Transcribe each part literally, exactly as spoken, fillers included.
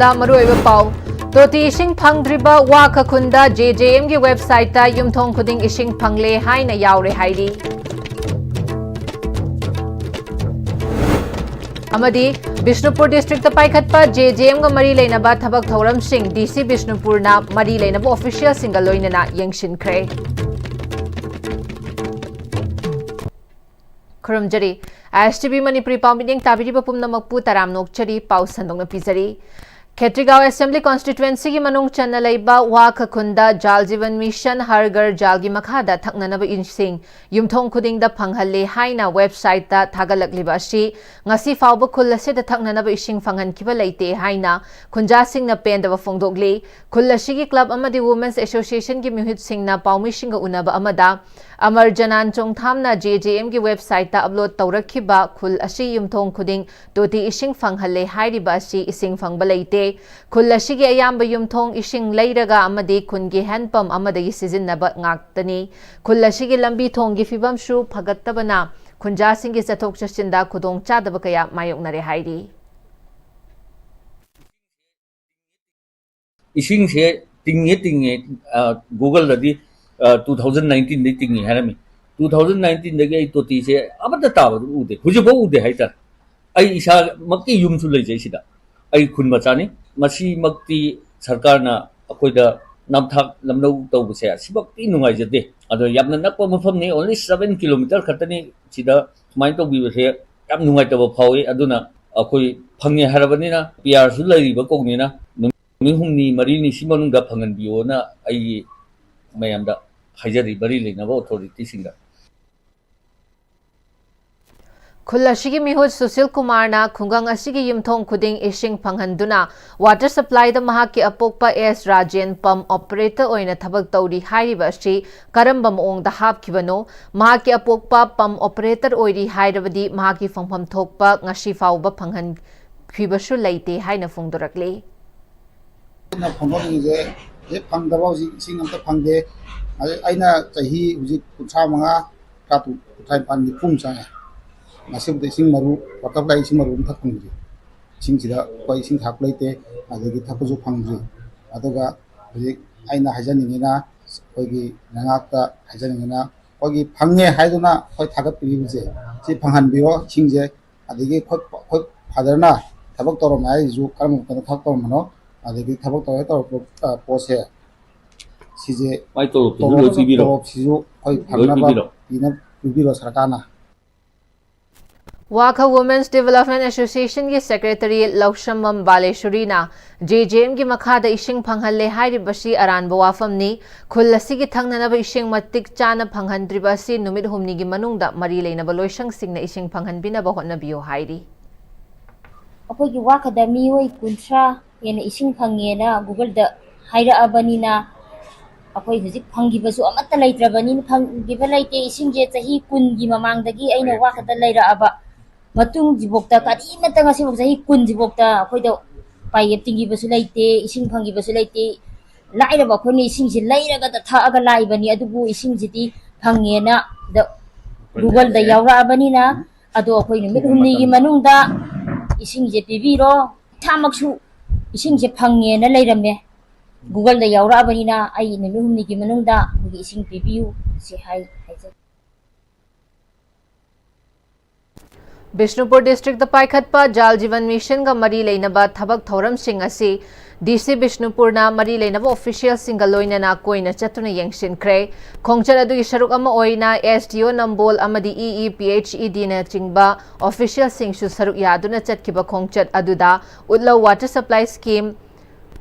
ꯗ ꯃꯔꯨꯑꯣꯏꯕ ꯄꯥꯎ꯫ ꯇꯣꯇꯤ ꯏꯁꯤꯡ ꯐꯪꯗ꯭ꯔꯤꯕ ꯋꯥ ꯈꯈꯨꯟꯗ ꯖꯦ ꯖꯦ ꯑꯦꯝꯒꯤ ꯋꯦꯕꯁꯥꯏꯠꯇ ꯌꯨꯝꯊꯣꯡ ꯈꯨꯗꯤꯡ ꯏꯁꯤꯡ ꯐꯪꯂꯦ ꯍꯥꯏꯅ ꯌꯥꯎꯔꯦ ꯍꯥꯏꯔꯤ꯫ ꯑꯃꯗꯤ ꯕꯤꯁꯅꯨꯄꯨꯔ ꯗꯤꯁꯇ꯭ꯔꯤꯛꯇ ꯄꯥꯏꯈꯠꯄ ꯖꯦ ꯖꯦ ꯑꯦꯝꯒ ꯃꯔꯤ ꯂꯩꯅꯕ ꯊꯕꯛ ꯊꯧꯔꯝꯁꯤꯡ ꯗꯤ ꯁꯤ ꯕꯤꯁꯅꯨꯄꯨꯔꯅ ꯃꯔꯤ ꯂꯩꯅꯕ ꯑꯣꯐꯤꯁꯤꯌꯦꯜꯁꯤꯡꯒ ꯂꯣꯏꯅꯅ ꯌꯦꯡꯁꯤꯟꯈ꯭ꯔꯦ꯫ ꯈꯨꯔꯨꯝꯖꯔꯤ꯫ ꯑꯥꯏ ꯑꯦꯁ ꯇꯤ ꯚꯤ ꯃꯅꯤꯄꯨꯔꯤ ꯄꯥꯎ ꯃꯤꯠꯌꯦꯡ ꯇꯥꯕꯤꯔꯤꯕ ꯄꯨꯝꯅꯃꯛꯄꯨ ꯇꯔꯥꯝꯅ ꯑꯣꯛꯆꯔꯤ꯫ ꯄꯥꯎ ꯁꯟꯗꯣꯛꯅ ꯄꯤꯖꯔꯤ꯫ ꯈꯦꯇ꯭ꯔꯤꯒꯥꯎ ꯑꯦꯁꯦꯝꯕ꯭ꯂꯤ ꯀꯣꯟꯁꯇꯤꯇ꯭ꯋꯦꯟꯁꯤꯒꯤ ꯃꯅꯨꯡ ꯆꯟꯅ ꯂꯩꯕ ꯋꯥ ꯈꯈꯨꯟꯗ ꯖꯥꯜ ꯖꯤꯕꯟ ꯃꯤꯁꯟ ꯍꯔ ꯘꯔ ꯖꯥꯜꯒꯤ ꯃꯈꯥꯗ ꯊꯛꯅꯅꯕ ꯏꯁꯤꯡ ꯌꯨꯝꯊꯣꯡ ꯈꯨꯗꯤꯡꯗ ꯐꯪꯍꯜꯂꯦ ꯍꯥꯏꯅ ꯋꯦꯕꯁꯥꯏꯠꯇ ꯊꯥꯒꯠꯂꯛꯂꯤꯕ ꯑꯁꯤ ꯉꯁꯤ ꯐꯥꯎꯕ ꯈꯨꯜ ꯑꯁꯤꯗ ꯊꯛꯅꯅꯕ ꯏꯁꯤꯡ ꯐꯪꯍꯟꯈꯤꯕ ꯂꯩꯇꯦ ꯍꯥꯏꯅ ꯈꯨꯟꯖꯥꯁꯤꯡꯅ ꯄꯦꯟꯗꯕ ꯐꯣꯡꯗꯣꯛꯂꯤ꯫ ꯈꯨꯜ ꯑꯁꯤꯒꯤ ꯀ꯭ꯂꯕ ꯑꯃꯗꯤ ꯋꯨꯃꯦꯟꯁ ꯑꯦꯁꯣꯁꯤꯌꯦꯁꯟꯒꯤ ꯃꯤꯍꯨꯠꯁꯤꯡꯅ ꯄꯥꯎꯃꯤꯁꯤꯡꯒ ꯎꯅꯕ ꯑꯃꯗ ꯑꯃꯔ ꯖꯅꯥꯟ ꯆꯣꯡꯊꯥꯝꯅ ꯖꯦ ꯖꯦ ꯑꯦꯝꯒꯤ ꯋꯦꯕꯁꯥꯏꯠꯇ ꯑꯞꯂꯣꯗ ꯇꯧꯔꯛꯈꯤꯕ ꯈꯨꯜ ꯑꯁꯤ ꯌꯨꯝꯊꯣꯡ ꯈꯨꯗꯤꯡ ꯇꯣꯇꯤ ꯏꯁꯤꯡ ꯐꯪꯍꯜꯂꯦ ꯍꯥꯏꯔꯤꯕ ꯑꯁꯤ ꯏꯁꯤꯡ ꯐꯪꯕ ꯂꯩꯇꯦ꯫ ꯈꯨꯜ ꯑꯁꯤꯒꯤ ꯑꯌꯥꯝꯕ ꯌꯨꯝꯊꯣꯡ ꯏꯁꯤꯡ ꯂꯩꯔꯒ ꯑꯃꯗꯤ ꯈꯨꯟꯒꯤ ꯍꯦꯟꯄꯝ ꯑꯃꯗꯒꯤ ꯁꯤꯖꯤꯟꯅꯕ ꯉꯥꯛꯇꯅꯤ꯫ ꯈꯨꯜ ꯑꯁꯤꯒꯤ ꯂꯝꯕꯤ ꯊꯣꯡꯒꯤ ꯐꯤꯕꯝꯁꯨ ꯐꯒꯠꯇꯕꯅ ꯈꯨꯟꯖꯥꯁꯤꯡꯒꯤ ꯆꯠꯊꯣꯛ ꯆꯠꯁꯤꯟꯗ ꯈꯨꯗꯣꯡꯆꯥꯗꯕ ꯀꯌꯥ ꯃꯥꯌꯣꯛꯅꯔꯦ ꯍꯥꯏꯔꯤ꯫ ꯏꯁꯤꯡꯁꯦ ꯇꯤꯡꯉꯦ ꯇꯤꯡꯉꯦ, ꯑ, Google-ꯗꯗꯤ, ꯑ, two thousand nineteen-ꯗꯩ ꯇꯤꯡꯉꯤ ꯍꯥꯏꯔꯝꯃꯤ꯫ Two thousand nineteen-ꯗꯒꯤ ꯑꯩ ꯇꯣꯇꯤꯁꯦ ꯑꯃꯠꯇ ꯇꯥꯕꯗꯨ ꯎꯗꯦ, ꯍꯧꯖꯤꯛꯐꯥꯎ ꯎꯗꯦ ꯍꯥꯏꯇꯥꯔꯦ꯫ ꯑꯩ ꯏꯁꯥꯃꯛꯀꯤ ꯌꯨꯝꯁꯨ ꯂꯩꯖꯩ ꯁꯤꯗ꯫ ꯑꯩ ꯈꯨꯟ ꯃꯆꯥꯅꯤ꯫ ꯃꯁꯤꯃꯛꯇꯤ ꯁꯔꯀꯥꯔꯅ ꯑꯩꯈꯣꯏꯗ ꯅꯝꯊꯥꯛ ꯂꯝꯅꯧ ꯇꯧꯕꯁꯦ ꯑꯁꯤꯃꯛꯇꯤ ꯅꯨꯡꯉꯥꯏꯖꯗꯦ꯫ ꯑꯗꯣ ꯌꯥꯝꯅ ꯅꯛꯄ ꯃꯐꯝꯅꯤ, only seven kilometer ꯈꯛꯇꯅꯤ꯫ ꯁꯤꯗ ꯁꯨꯃꯥꯏꯅ ꯇꯧꯕꯤꯕꯁꯦ ꯌꯥꯝ ꯅꯨꯡꯉꯥꯏꯇꯕ ꯐꯥꯎꯏ꯫ ꯑꯗꯨꯅ ꯑꯩꯈꯣꯏ ꯐꯪꯉꯦ ꯍꯥꯏꯔꯕꯅꯤꯅ, ꯄꯤ ꯑꯥꯔꯁꯨ ꯂꯩꯔꯤꯕ ꯀꯧꯕꯅꯤꯅ, ꯅꯨꯃꯤꯠ ꯍꯨꯝꯅꯤ ꯃꯔꯤꯅꯤ ꯁꯤ ꯃꯅꯨꯡꯗ ꯐꯪꯍꯟꯕꯤꯌꯣꯅ ꯑꯩꯒꯤ ꯃꯌꯥꯝꯗ ꯍꯥꯏꯖꯔꯤ, ꯃꯔꯤ ꯂꯩꯅꯕ ꯑꯣꯊꯣꯔꯤꯇꯤꯁꯤꯡꯗ꯫ ꯈꯨꯜ ꯑꯁꯤꯒꯤ ꯃꯤꯍꯨꯠ ꯁꯨꯁꯤꯜ ꯀꯨꯃꯥꯔꯅ ꯈꯨꯡꯒꯪ ꯑꯁꯤꯒꯤ ꯌꯨꯝꯊꯣꯡ ꯈꯨꯗꯤꯡ ꯏꯁꯤꯡ ꯐꯪꯍꯟꯗꯨꯅ ꯋꯥꯇꯔ ꯁꯄ꯭ꯂꯥꯏꯗ ꯃꯍꯥꯛꯀꯤ ꯑꯄꯣꯛꯄ ꯑꯦꯁ ꯔꯥꯖꯦꯟ ꯄꯝ ꯑꯣꯄꯔꯦꯇꯔ ꯑꯣꯏꯅ ꯊꯕꯛ ꯇꯧꯔꯤ ꯍꯥꯏꯔꯤꯕ ꯑꯁꯤ ꯀꯔꯝꯕ ꯃꯑꯣꯡꯗ ꯍꯥꯞꯈꯤꯕꯅꯣ? ꯃꯍꯥꯛꯀꯤ ꯑꯄꯣꯛꯄ ꯄꯝ ꯑꯣꯄꯔꯦꯇꯔ ꯑꯣꯏꯔꯤ ꯍꯥꯏꯔꯕꯗꯤ ꯃꯍꯥꯛꯀꯤ ꯐꯪꯐꯝ ꯊꯣꯛꯄ ꯉꯁꯤ ꯐꯥꯎꯕ ꯐꯪꯍꯟꯈꯤꯕꯁꯨ ꯂꯩꯇꯦ ꯍꯥꯏꯅ ꯐꯣꯡꯗꯣꯔꯛꯂꯤ꯫ ꯑꯩꯅ ꯐꯪꯐꯝꯁꯤꯡꯁꯦ ꯍꯦꯛ ꯐꯪꯗꯕ ꯍꯧꯖꯤꯛ ꯏꯁꯤꯡ ꯑꯝꯇ ꯐꯪꯗꯦ꯫ ꯑꯩ-, ꯑꯩꯅ ꯆꯍꯤ ꯍꯧꯖꯤꯛ ꯀꯨꯟꯊ꯭ꯔꯥ ꯃꯉꯥ, ꯇꯔꯥ ꯇꯔꯨꯛ, ꯀꯨꯟꯊ꯭ꯔꯥ ꯅꯤꯄꯥꯟ, ꯅꯤꯐꯨ ꯑꯃ ꯆꯪꯉꯦ꯫ ꯉꯁꯤꯕꯨꯗ ꯏꯁꯤꯡ ꯃꯔꯨ, ꯋꯥꯇꯔ ꯁꯄ꯭ꯂꯥꯏ ꯏꯁꯤꯡ ꯃꯔꯨ ꯑꯃꯈꯛ ꯐꯪꯗ꯭ꯔꯤ꯫ ꯏꯁꯤꯡꯁꯤꯗ ꯑꯩꯈꯣꯏ ꯏꯁꯤꯡ ꯊꯛꯄ ꯂꯩꯇꯦ, ꯑꯗꯒꯤ ꯊꯛꯄꯁꯨ ꯐꯪꯗ꯭ꯔꯤ꯫ ꯑꯗꯨꯒ ꯍꯧꯖꯤꯛ ꯑꯩꯅ ꯍꯥꯏꯖꯅꯤꯡꯉꯤꯅ, ꯑꯩꯈꯣꯏꯒꯤ ꯂꯩꯉꯥꯛꯇ ꯍꯥꯏꯖꯅꯤꯡꯉꯤꯅ, ꯑꯩꯈꯣꯏꯒꯤ ꯐꯪꯉꯦ ꯍꯥꯏꯗꯨꯅ ꯑꯩꯈꯣꯏ ꯊꯥꯒꯠꯄꯤꯔꯤꯕꯁꯦ, ꯁꯤ ꯐꯪꯍꯟꯕꯤꯔꯣ ꯏꯁꯤꯡꯁꯦ꯫ ꯑꯗꯒꯤ ꯑꯩꯈꯣꯏ ꯑꯩꯈꯣꯏ ꯐꯥꯗꯔꯅ ꯊꯕꯛ ꯇꯧꯔꯝꯃꯦ ꯍꯥꯏꯔꯤꯁꯨ ꯀꯔꯝꯕ ꯃꯇꯝꯗ ꯊꯕꯛ ꯇꯧꯔꯝꯕꯅꯣ, ꯑꯗꯒꯤ ꯊꯕꯛ ꯇꯧꯔꯦ ꯇꯧꯔꯛꯄ, ꯑ, ꯄꯣꯠꯁꯦ ꯁꯤꯁꯦ ꯃꯥꯏ ꯇꯣꯂꯣꯞꯇꯨꯁꯨ ꯂꯣꯏ ꯇꯣꯂꯣꯞ-, ꯄꯤꯕꯤꯔꯣ꯫ ꯇꯣꯂꯣꯞꯁꯤꯁꯨ ꯑꯩꯈꯣꯏ ꯂꯣꯏ ꯐꯪꯅꯕ ꯄꯤꯕꯤꯔꯣ꯫ ꯄꯤꯅ-, ꯄꯤꯕꯤꯔꯣ ꯁꯔꯀꯥꯔꯅ꯫ ꯋꯥꯈ Women's Development Association ꯒꯤ Secretary ꯂꯧꯁ꯭ꯔꯝꯕꯝ ꯕꯥꯂꯦꯁꯣꯔꯤꯅ J J M ꯒꯤ ꯃꯈꯥꯗ ꯏꯁꯤꯡ ꯐꯪꯍꯜꯂꯦ ꯍꯥꯏꯔꯤꯕꯁꯤ ꯑꯔꯥꯟꯕ ꯋꯥꯐꯝꯅꯤ꯫ ꯈꯨꯜ ꯑꯁꯤꯒꯤ ꯊꯛꯅꯅꯕ ꯏꯁꯤꯡ ꯃꯇꯤꯛ ꯆꯥꯅ ꯐꯪꯍꯟꯗ꯭ꯔꯤꯕ ꯑꯁꯤ ꯅꯨꯃꯤꯠ ꯍꯨꯝꯅꯤꯒꯤ ꯃꯅꯨꯡꯗ ꯃꯔꯤ ꯂꯩꯅꯕ ꯂꯣꯏꯁꯪꯁꯤꯡꯅ ꯏꯁꯤꯡ ꯐꯪꯍꯟꯕꯤꯅꯕ ꯍꯣꯠꯅꯕꯤꯌꯨ ꯍꯥꯏꯔꯤ꯫ ꯑꯩꯈꯣꯏꯒꯤ ꯋꯥꯈꯗ ꯃꯤꯑꯣꯏ ꯀꯨꯟꯊ꯭ꯔꯥ ꯍꯦꯟꯅ ꯏꯁꯤꯡ ꯐꯪꯉꯦꯅ Google ꯗ ꯍꯥꯏꯔꯛꯑꯕꯅꯤꯅ, ꯑꯩꯈꯣꯏ ꯍꯧꯖꯤꯛ ꯐꯪꯈꯤꯕꯁꯨ ꯑꯃꯠꯇ ꯂꯩꯇ꯭ꯔꯕꯅꯤꯅ, ꯐꯪꯈꯤꯕ ꯂꯩꯇꯦ꯫ ꯏꯁꯤꯡꯁꯦ ꯆꯍꯤ ꯀꯨꯟꯒꯤ ꯃꯃꯥꯡꯗꯒꯤ ꯑꯩꯅ ꯋꯥꯈꯗ ꯂꯩꯔꯛꯑꯕ ꯃꯇꯨꯡꯁꯤꯐꯥꯎꯗ ꯀꯔꯤꯃꯠꯇ ꯉꯁꯤꯐꯥꯎ ꯆꯍꯤ ꯀꯨꯟꯁꯤꯐꯥꯎꯗ ꯑꯩꯈꯣꯏꯗ ꯄꯥꯏꯌꯦꯞ ꯇꯤꯡꯈꯤꯕꯁꯨ ꯂꯩꯇꯦ, ꯏꯁꯤꯡ ꯐꯪꯈꯤꯕꯁꯨ ꯂꯩꯇꯦ꯫ ꯂꯥꯏꯔꯕ ꯑꯩꯈꯣꯏꯅ ꯏꯁꯤꯡꯁꯤ ꯂꯩꯔꯒꯗ ꯊꯛꯑꯒ ꯂꯥꯛꯏꯕꯅꯤ, ꯑꯗꯨꯕꯨ ꯏꯁꯤꯡꯁꯤꯗꯤ ꯐꯪꯉꯦꯅ ꯗ Google ꯗ ꯌꯥꯎꯔꯛꯑꯕꯅꯤꯅ, ꯑꯗꯣ ꯑꯩꯈꯣꯏ ꯅꯨꯃꯤꯠ ꯍꯨꯝꯅꯤꯒꯤ ꯃꯅꯨꯡꯗ ꯏꯁꯤꯡꯁꯦ ꯄꯤꯕꯤꯔꯣ꯫ ꯏꯁꯥꯃꯛꯁꯨ ꯏꯁꯤꯡꯁꯦ ꯐꯪꯉꯦꯅ ꯂꯩꯔꯝꯃꯦ, Google ꯗ ꯌꯥꯎꯔꯛꯑꯕꯅꯤꯅ ꯑꯩ ꯅꯨꯃꯤꯠ ꯍꯨꯝꯅꯤꯒꯤ ꯃꯅꯨꯡꯗ ꯑꯩꯈꯣꯏꯒꯤ ꯏꯁꯤꯡ ꯄꯤꯕꯤꯌꯨ ꯁꯤ ꯍꯥꯏ, ꯍꯥꯏꯖꯒꯦ꯫ ꯕꯤꯁꯅꯨꯄꯨꯔ district ꯇ ꯄꯥꯏꯈꯠꯄ ꯖꯥꯜ ꯖꯤꯕꯟ ꯃꯤꯁꯟꯒ ꯃꯔꯤ ꯂꯩꯅꯕ ꯊꯕꯛ ꯊꯧꯔꯝꯁꯤꯡ ꯑꯁꯤ D C ꯕꯤꯁꯅꯨꯄꯨꯔꯅ ꯃꯔꯤ ꯂꯩꯅꯕ official ꯁꯤꯡꯒ ꯂꯣꯏꯅꯅ ꯀꯣꯏꯅ ꯆꯠꯇꯨꯅ ꯌꯦꯡꯁꯤꯟꯈ꯭ꯔꯦ꯫ ꯈꯣꯡꯆꯠ ꯑꯗꯨꯒꯤ ꯁꯔꯨꯛ ꯑꯃ ꯑꯣꯏꯅ S D O ꯅꯝꯕꯣꯜ ꯑꯃꯗꯤ E E P H E D ꯅꯆꯤꯡꯕ official ꯁꯤꯡꯁꯨ ꯁꯔꯨꯛ ꯌꯥꯗꯨꯅ ꯆꯠꯈꯤꯕ ꯈꯣꯡꯆꯠ ꯑꯗꯨꯗ ꯎꯠꯂꯧ water supply scheme,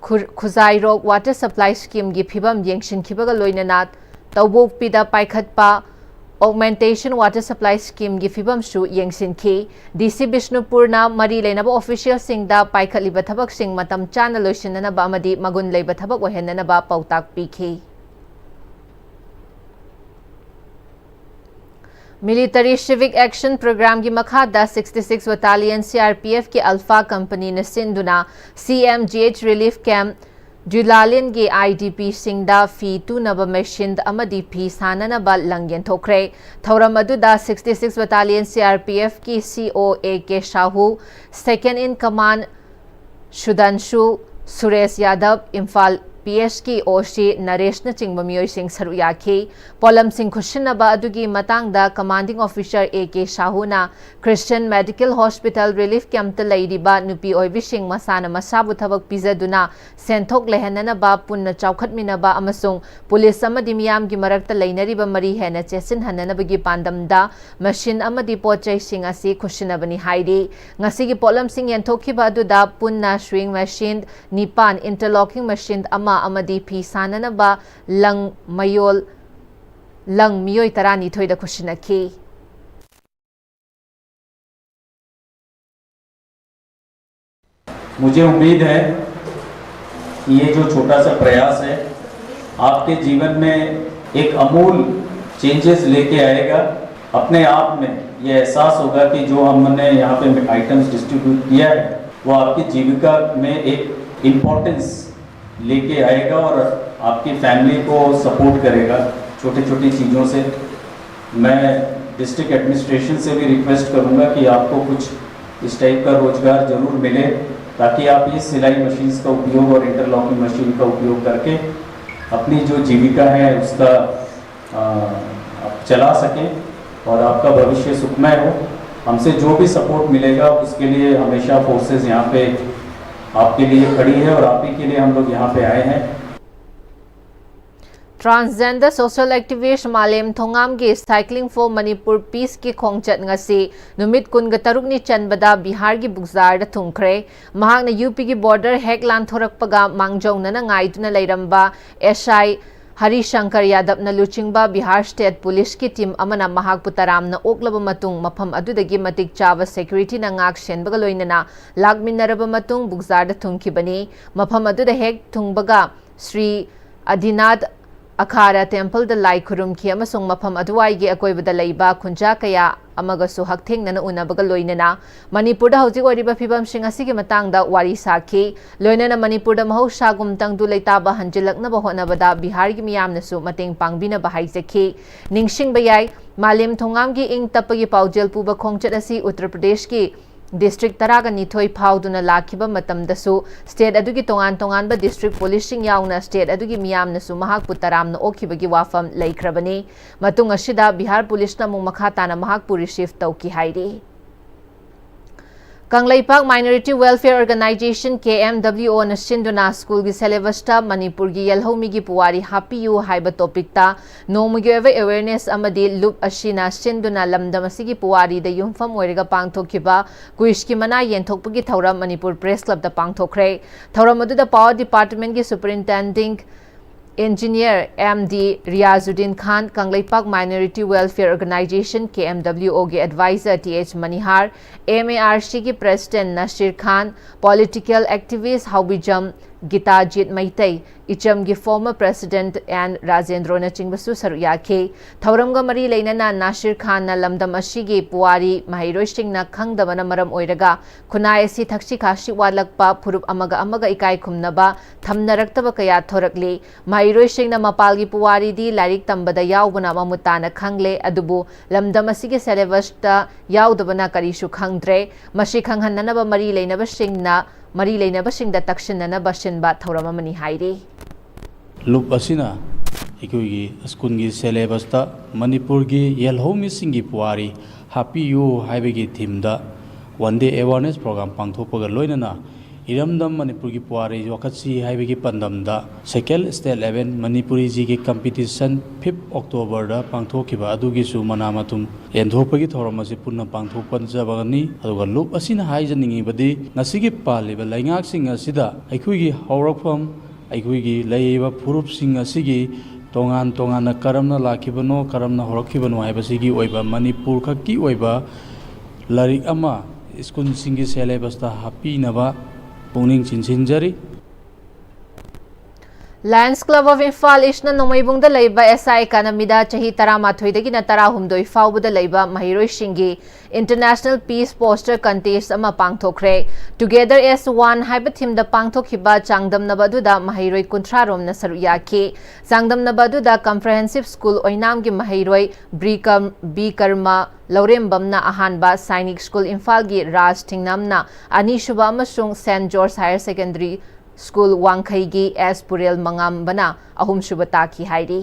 ꯈꯨ-, ꯈꯨꯖꯥꯏꯔꯣꯛ water supply scheme ꯒꯤ ꯐꯤꯕꯝ ꯌꯦꯡꯁꯤꯟꯈꯤꯕꯒ ꯂꯣꯏꯅꯅ ꯇꯧꯕꯣꯛꯄꯤꯗ ꯄꯥꯏꯈꯠꯄ augmentation water supply scheme ꯒꯤ ꯐꯤꯕꯝꯁꯨ ꯌꯦꯡꯁꯤꯟꯈꯤ꯫ D C ꯕꯤꯁꯅꯨꯄꯨꯔꯅ ꯃꯔꯤ ꯂꯩꯅꯕ official ꯁꯤꯡꯗ ꯄꯥꯏꯈꯠꯂꯤꯕ ꯊꯕꯛꯁꯤꯡ ꯃꯇꯝ ꯆꯥꯅ ꯂꯣꯏꯁꯤꯟꯅꯅꯕ ꯑꯃꯗꯤ ꯃꯒꯨꯟ ꯂꯩꯕ ꯊꯕꯛ ꯑꯣꯏꯍꯟꯅꯅꯕ ꯄꯥꯎꯇꯥꯛ ꯄꯤꯈꯤ꯫ Military Civic Action Program ꯒꯤ ꯃꯈꯥꯗ sixty six Battalion C R P F ꯀꯤ Alpha Company ꯅ ꯁꯤꯟꯗꯨꯅ C M G H Relief Camp ꯖꯨꯂꯥꯂꯦꯟꯒꯤ IDPꯁꯤꯡꯗ ꯐꯤ ꯇꯨꯅꯕ ꯃꯦꯁꯤꯟ ꯑꯃꯗꯤ ꯐꯤ ꯁꯥꯅꯅꯕ ꯂꯪ ꯌꯦꯟꯊꯣꯛꯈ꯭ꯔꯦ꯫ ꯊꯧꯔꯝ ꯑꯗꯨꯗ sixty six Battalion CRPFꯀꯤ CO A K Shahu, Second in Command ꯁꯨꯙꯥꯟꯁꯨ, Suresh ꯌꯥꯗꯕ, ꯏꯝꯐꯥꯜ PHꯀꯤ OC ꯅꯔꯦꯁꯅꯆꯤꯡꯕ ꯃꯤꯑꯣꯏꯁꯤꯡ ꯁꯔꯨꯛ ꯌꯥꯈꯤ꯫ ꯄꯣꯠꯂꯝꯁꯤꯡ ꯈꯨꯠꯁꯤꯟꯅꯕ ꯑꯗꯨꯒꯤ ꯃꯇꯥꯡꯗ Commanding Officer A K ꯁꯥꯍꯨꯅ Christian Medical Hospital Relief Campꯇ ꯂꯩꯔꯤꯕ ꯅꯨꯄꯤ ꯑꯣꯏꯕꯤꯁꯤꯡ ꯃꯁꯥꯅ ꯃꯁꯥꯕꯨ ꯊꯕꯛ ꯄꯤꯖꯗꯨꯅ ꯁꯦꯟꯊꯣꯛ ꯂꯩꯍꯟꯅꯅꯕ, ꯄꯨꯟꯅ ꯆꯥꯎꯈꯠꯃꯤꯟꯅꯕ ꯑꯃꯁꯨꯡ ꯄꯨꯂꯤꯁ ꯑꯃꯗꯤ ꯃꯤꯌꯥꯝꯒꯤ ꯃꯔꯛꯇ ꯂꯩꯅꯔꯤꯕ ꯃꯔꯤ ꯍꯦꯟꯅ ꯆꯦꯠꯁꯤꯟꯍꯟꯅꯅꯕꯒꯤ ꯄꯥꯟꯗꯝꯗ ꯃꯦꯁꯤꯟ ꯑꯃꯗꯤ ꯄꯣꯠ ꯆꯩꯁꯤꯡ ꯑꯁꯤ ꯈꯨꯠꯁꯤꯟꯅꯕꯅꯤ ꯍꯥꯏꯔꯤ꯫ ꯉꯁꯤꯒꯤ ꯄꯣꯠꯂꯝꯁꯤꯡ ꯌꯦꯟꯊꯣꯛꯈꯤꯕ ꯑꯗꯨꯗ ꯄꯨꯟꯅ sewing machine ꯅꯤꯄꯥꯟ, interlocking machine ꯑꯃ ꯑꯃꯗꯤ ꯐꯤ ꯁꯥꯅꯅꯕ ꯂꯪ ꯃꯌꯣꯜ, ꯂꯪ ꯃꯤꯑꯣꯏ ꯇꯔꯥꯅꯤꯊꯣꯏꯗ ꯈꯨꯠꯁꯤꯟꯅꯈꯤ꯫ मुझे उम्मीद है कि ये जो छोटा सा प्रयास है, आपके जीवन में एक आमूल चेंजेस लेके आएगा। अपने आप में ये एहसास होगा कि जो हमने यहाँ पे आइटम्स डिस्ट्रीब्यूट किया है, वो आपकी जीविका में एक इम्पोर्टेंस लेके आएगा और आपकी फैमिली को सपोर्ट करेगा छोटी छोटी चीज़ों से। मैं डिस्ट्रिक्ट एडमिनिस्ट्रेशन से भी रिक्वेस्ट करूँगा कि आपको कुछ इस टाइप का रोज़गार ज़रूर मिले, ताकि आप ये सिलाई मशीन्स का उपयोग और इंटरलॉकिंग मशीन का उपयोग करके अपनी जो जीविका है उसका आ, आप चला सकें और आपका भविष्य सुखमय हो। हमसे जो भी सपोर्ट मिलेगा उसके लिए हमेशा फोर्सेस यहाँ पे आपके लिए खड़ी है और आप ही के लिए हम लोग यहाँ पे आए हैं। Transgender social activist ꯃꯥꯂꯦꯝ ꯊꯣꯉꯥꯝꯒꯤ Cycling for Manipur Peaceꯀꯤ ꯈꯣꯡꯆꯠ ꯉꯁꯤ ꯅꯨꯃꯤꯠ ꯀꯨꯟꯒ ꯇꯔꯨꯛꯅꯤ ꯆꯟꯕꯗ ꯕꯤꯍꯥꯔꯒꯤ ꯕꯨꯛꯖꯥꯔꯗ ꯊꯨꯡꯈ꯭ꯔꯦ꯫ ꯃꯍꯥꯛꯅ UPꯒꯤ border ꯍꯦꯛ ꯂꯥꯟꯊꯣꯔꯛꯄꯒ ꯃꯥꯡꯖꯧꯅꯅ ꯉꯥꯏꯗꯨꯅ ꯂꯩꯔꯝꯕ SI ꯍꯔꯤꯁꯪꯀꯔ ꯌꯥꯗꯕꯅ ꯂꯨꯆꯤꯡꯕ ꯕꯤꯍꯥꯔ State Policeꯀꯤ team ꯑꯃꯅ ꯃꯍꯥꯛꯄꯨ ꯇꯔꯥꯝꯅ ꯑꯣꯛꯂꯕ ꯃꯇꯨꯡ ꯃꯐꯝ ꯑꯗꯨꯗꯒꯤ ꯃꯇꯤꯛ ꯆꯥꯕ securityꯅ ꯉꯥꯛ ꯁꯦꯟꯕꯒ ꯂꯣꯏꯅꯅ ꯂꯥꯛꯃꯤꯟꯅꯔꯕ ꯃꯇꯨꯡ ꯕꯨꯛꯖꯥꯔꯗ ꯊꯨꯡꯈꯤꯕꯅꯤ꯫ ꯃꯐꯝ ꯑꯗꯨꯗ ꯍꯦꯛ ꯊꯨꯡꯕꯒ ꯁ꯭ꯔꯤ ꯑꯗꯤꯅꯥꯊ ꯑꯈꯥꯔꯥ ꯇꯦꯝꯄꯜꯗ ꯂꯥꯏ ꯈꯨꯔꯨꯝꯈꯤ ꯑꯃꯁꯨꯡ ꯃꯐꯝ ꯑꯗꯨꯋꯥꯏꯒꯤ ꯑꯀꯣꯏꯕꯗ ꯂꯩꯕ ꯈꯨꯟꯖꯥ ꯀꯌꯥ ꯑꯃꯒꯁꯨ ꯍꯛꯊꯦꯡꯅꯅ ꯎꯅꯕꯒ ꯂꯣꯏꯅꯅ ꯃꯅꯤꯄꯨꯔꯗ ꯍꯧꯖꯤꯛ ꯑꯣꯏꯔꯤꯕ ꯐꯤꯕꯝꯁꯤꯡ ꯑꯁꯤꯒꯤ ꯃꯇꯥꯡꯗ ꯋꯥꯔꯤ ꯁꯥꯈꯤ꯫ ꯂꯣꯏꯅꯅ ꯃꯅꯤꯄꯨꯔꯗ ꯃꯍꯧꯁꯥꯒꯨꯝ ꯇꯪꯗꯨ ꯂꯩꯇꯥꯕ ꯍꯟꯖꯤꯜꯂꯛꯅꯕ ꯍꯣꯠꯅꯕꯗ ꯕꯤꯍꯥꯔꯒꯤ ꯃꯤꯌꯥꯝꯅꯁꯨ ꯃꯇꯦꯡ ꯄꯥꯡꯕꯤꯅꯕ ꯍꯥꯏꯖꯈꯤ꯫ ꯅꯤꯡꯁꯤꯡꯕ ꯌꯥꯏ, ꯃꯥꯂꯦꯝ ꯊꯣꯡꯉꯥꯝꯒꯤ ꯏꯪ ꯇꯞꯄꯒꯤ ꯄꯥꯎꯖꯦꯜ ꯄꯨꯕ ꯈꯣꯡꯆꯠ ꯑꯁꯤ ꯎꯠꯇꯔ ꯄ꯭ꯔꯗꯦꯁꯀꯤ ꯗꯤꯁꯇ꯭ꯔꯤꯛ ꯇꯔꯥꯒ ꯅꯤꯊꯣꯏ ꯐꯥꯎꯗꯨꯅ ꯂꯥꯛꯈꯤꯕ ꯃꯇꯝꯗꯁꯨ ꯁ꯭ꯇꯦꯠ ꯑꯗꯨꯒꯤ ꯇꯣꯉꯥꯟ ꯇꯣꯉꯥꯟꯕ ꯗꯤꯁꯇ꯭ꯔꯤꯛ ꯄꯨꯂꯤꯁꯁꯤꯡ ꯌꯥꯎꯅ ꯁ꯭ꯇꯦꯠ ꯑꯗꯨꯒꯤ ꯃꯤꯌꯥꯝꯅꯁꯨ ꯃꯍꯥꯛꯄꯨ ꯇꯔꯥꯝꯅ ꯑꯣꯛꯈꯤꯕꯒꯤ ꯋꯥꯐꯝ ꯂꯩꯈ꯭ꯔꯕꯅꯤ꯫ ꯃꯇꯨꯡ ꯑꯁꯤꯗ ꯕꯤꯍꯥꯔ ꯄꯨꯂꯤꯁꯅ ꯑꯃꯨꯛ ꯃꯈꯥ ꯇꯥꯅ ꯃꯍꯥꯛꯄꯨ ꯔꯤꯁꯤꯚ ꯇꯧꯈꯤ ꯍꯥꯏꯔꯤ꯫ Kangleipak Minority Welfare Organization, K M W O ꯅ ꯁꯤꯟꯗꯨꯅ ꯁ꯭ꯀꯨꯜꯒꯤ ꯁꯦꯂꯦꯕꯁꯇ ꯃꯅꯤꯄꯨꯔꯒꯤ ꯌꯦꯜꯍꯧꯃꯤꯒꯤ ꯄꯨꯋꯥꯔꯤ ꯍꯥꯞꯄꯤꯌꯨ ꯍꯥꯏꯕ ꯇꯣꯄꯤꯛꯇ ꯅꯣꯡꯃꯒꯤ ꯑꯣꯏꯕ ꯑꯦꯋꯦꯔꯅꯦꯁ ꯑꯃꯗꯤ ꯂꯨꯞ ꯑꯁꯤꯅ ꯁꯤꯟꯗꯨꯅ ꯂꯝꯗꯝ ꯑꯁꯤꯒꯤ ꯄꯨꯋꯥꯔꯤꯗ ꯌꯨꯝꯐꯝ ꯑꯣꯏꯔꯒ ꯄꯥꯡꯊꯣꯛꯈꯤꯕ ꯀꯨꯏꯁꯀꯤ ꯃꯅꯥ ꯌꯦꯟꯊꯣꯛꯄꯒꯤ ꯊꯧꯔꯝ ꯃꯅꯤꯄꯨꯔ ꯄ꯭ꯔꯦꯁ ꯀ꯭ꯂꯕꯇ ꯄꯥꯡꯊꯣꯛꯈ꯭ꯔꯦ꯫ ꯊꯧꯔꯝ ꯑꯗꯨꯗ ꯄꯥꯋꯔ ꯗꯤꯄꯥꯔꯠꯃꯦꯟꯒꯤ superintending engineer M D Riyazuddin Khan, Kangleipak Minority Welfare Organization, K M W O ꯒꯤ adviser T H Manihar, M A R C ꯒꯤ president Nasir Khan, political activist Haobijam Gitajit Meitei, ꯏꯆꯝꯒꯤ ꯐꯣꯔꯃꯔ ꯄ꯭ꯔꯦꯁꯤꯗꯦꯟꯠ ꯑꯦꯟ ꯔꯥꯖꯦꯟꯗ꯭ꯔꯣꯅꯆꯤꯡꯕꯁꯨ ꯁꯔꯨꯛ ꯌꯥꯈꯤ꯫ ꯊꯧꯔꯝꯒ ꯃꯔꯤ ꯂꯩꯅꯅ ꯅꯥꯁꯤꯔ ꯈꯥꯟꯅ ꯂꯝꯗꯝ ꯑꯁꯤꯒꯤ ꯄꯨꯋꯥꯔꯤ ꯃꯍꯩꯔꯣꯏꯁꯤꯡꯅ ꯈꯪꯗꯕꯅ ꯃꯔꯝ ꯑꯣꯏꯔꯒ ꯈꯨꯟꯅꯥꯏ ꯑꯁꯤ ꯊꯛꯁꯤ ꯈꯥꯁꯤ ꯋꯥꯠꯂꯛꯄ, ꯐꯨꯔꯨꯞ ꯑꯃꯒ ꯑꯃꯒ ꯏꯀꯥꯏ ꯈꯨꯝꯅꯕ ꯊꯝꯅꯔꯛꯇꯕ ꯀꯌꯥ ꯊꯣꯔꯛꯂꯤ꯫ ꯃꯍꯩꯔꯣꯏꯁꯤꯡꯅ ꯃꯄꯥꯜꯒꯤ ꯄꯨꯋꯥꯔꯤꯗꯤ ꯂꯥꯏꯔꯤꯛ ꯇꯝꯕꯗ ꯌꯥꯎꯕꯅ ꯃꯃꯨꯠ ꯇꯥꯅ ꯈꯪꯂꯦ, ꯑꯗꯨꯕꯨ ꯂꯝꯗꯝ ꯑꯁꯤꯒꯤ ꯁꯦꯂꯦꯕꯁꯇ ꯌꯥꯎꯗꯕꯅ ꯀꯔꯤꯁꯨ ꯈꯪꯗ꯭ꯔꯦ꯫ ꯃꯁꯤ ꯈꯪꯍꯟꯅꯅꯕ ꯃꯔꯤ ꯂꯩꯅꯕꯁꯤꯡꯅ, ꯃꯔꯤ ꯂꯩꯅꯕꯁꯤꯡꯗ ꯇꯛꯁꯤꯟꯅꯅꯕ ꯁꯤꯟꯕ ꯊꯧꯔꯝ ꯑꯃꯅꯤ ꯍꯥꯏꯔꯤ꯫ ꯂꯨꯞ ꯑꯁꯤꯅ ꯑꯩꯈꯣꯏꯒꯤ ꯁ꯭ꯀꯨꯜꯒꯤ ꯁꯦꯂꯦꯕꯁꯇ ꯃꯅꯤꯄꯨꯔꯒꯤ ꯌꯦꯜꯍꯧꯃꯤꯁꯤꯡꯒꯤ ꯄꯨꯋꯥꯔꯤ ꯍꯥꯞꯄꯤꯌꯨ ꯍꯥꯏꯕꯒꯤ ꯊꯤꯝꯗ ꯋꯥꯟ ꯗꯦ ꯑꯦꯋꯥꯔꯅꯦꯁ ꯄ꯭ꯔꯣꯒ꯭ꯔꯥꯝ ꯄꯥꯡꯊꯣꯛꯄꯒ ꯂꯣꯏꯅꯅ ꯏꯔꯝꯗꯝ ꯃꯅꯤꯄꯨꯔꯒꯤ ꯄꯨꯋꯥꯔꯤ ꯌꯣꯛꯈꯠꯁꯤ ꯍꯥꯏꯕꯒꯤ ꯄꯥꯟꯗꯝꯗ ꯁꯦꯀꯦꯟ ꯁ꯭ꯇꯦꯠ ꯂꯦꯚꯦꯜ ꯃꯅꯤꯄꯨꯔꯤ ꯖꯤꯒꯤ ꯀꯝꯄꯤꯇꯤꯁꯟ ꯐꯤꯐ ꯑꯣꯛꯇꯣꯕꯔꯗ ꯄꯥꯡꯊꯣꯛꯈꯤꯕ ꯑꯗꯨꯒꯤꯁꯨ ꯃꯅꯥ ꯃꯊꯨꯝ ꯌꯦꯟꯊꯣꯛꯄꯒꯤ ꯊꯧꯔꯝ ꯑꯁꯤ ꯄꯨꯟꯅ ꯄꯥꯡꯊꯣꯛꯄ ꯆꯠꯆꯕꯅꯤ꯫ ꯑꯗꯨꯒ ꯂꯨꯞ ꯑꯁꯤꯅ ꯍꯥꯏꯖꯅꯤꯡꯉꯤꯕꯗꯤ ꯉꯁꯤꯒꯤ ꯄꯥꯜꯂꯤꯕ ꯂꯩꯉꯥꯛꯁꯤꯡ ꯑꯁꯤꯗ ꯑꯩꯈꯣꯏꯒꯤ ꯍꯧꯔꯛꯐꯝ, ꯑꯩꯈꯣꯏꯒꯤ ꯂꯩꯔꯤꯕ ꯐꯨꯔꯨꯞꯁꯤꯡ ꯑꯁꯤꯒꯤ ꯇꯣꯉꯥꯟ ꯇꯣꯉꯥꯟꯅ ꯀꯔꯝꯅ ꯂꯥꯛꯈꯤꯕꯅꯣ, ꯀꯔꯝꯅ ꯍꯧꯔꯛꯈꯤꯕꯅꯣ ꯍꯥꯏꯕꯁꯤꯒꯤ ꯑꯣꯏꯕ ꯃꯅꯤꯄꯨꯔ ꯈꯛꯀꯤ ꯑꯣꯏꯕ ꯂꯥꯏꯔꯤꯛ ꯑꯃ ꯁ꯭ꯀꯨꯜꯁꯤꯡꯒꯤ ꯁꯦꯂꯦꯕꯁꯇ ꯍꯥꯞꯄꯤꯅꯕ ꯄꯨꯛꯅꯤꯡ ꯆꯤꯡꯁꯤꯟꯖꯔꯤ꯫ Lions Club of Imphal Eastꯅ ꯅꯣꯡꯃꯩꯕꯨꯡꯗ ꯂꯩꯕ S I Academyꯗ ꯆꯍꯤ ꯇꯔꯥꯃꯥꯊꯣꯏꯗꯒꯤꯅ ꯇꯔꯥꯍꯨꯝꯗꯣꯏ ꯐꯥꯎꯕꯗ ꯂꯩꯕ ꯃꯍꯩꯔꯣꯏꯁꯤꯡꯒꯤ International Peace Poster Contest ꯑꯃ ꯄꯥꯡꯊꯣꯛꯈ꯭ꯔꯦ꯫ Together as One ꯍꯥꯏꯕ themeꯗ ꯄꯥꯡꯊꯣꯛꯈꯤꯕ ꯆꯥꯡꯗꯝꯅꯕ ꯑꯗꯨꯗ ꯃꯍꯩꯔꯣꯏ ꯀꯨꯟꯊ꯭ꯔꯥ ꯔꯣꯝꯅ ꯁꯔꯨꯛ ꯌꯥꯈꯤ꯫ ꯆꯥꯡꯗꯝꯅꯕ ꯑꯗꯨꯗ Comprehensive School ꯑꯣꯏꯅꯥꯝꯒꯤ ꯃꯍꯩꯔꯣꯏ ꯕ꯭ꯔꯤ ꯀꯝ-, B ꯀꯔꯃ ꯂꯧꯔꯦꯝꯕꯝꯅ ꯑꯍꯥꯟꯕ, Sainik School ꯏꯝꯐꯥꯜꯒꯤ ꯔꯥꯖ ꯊꯤꯡꯅꯝꯅ ꯑꯅꯤꯁꯨꯕ ꯑꯃꯁꯨꯡ Saint George Higher Secondary School ꯋꯥꯡꯈꯩꯒꯤ S ꯄꯨꯔꯦꯜ ꯃꯉꯥꯝꯕꯅ ꯑꯍꯨꯝꯁꯨꯕ ꯇꯥꯈꯤ ꯍꯥꯏꯔꯤ꯫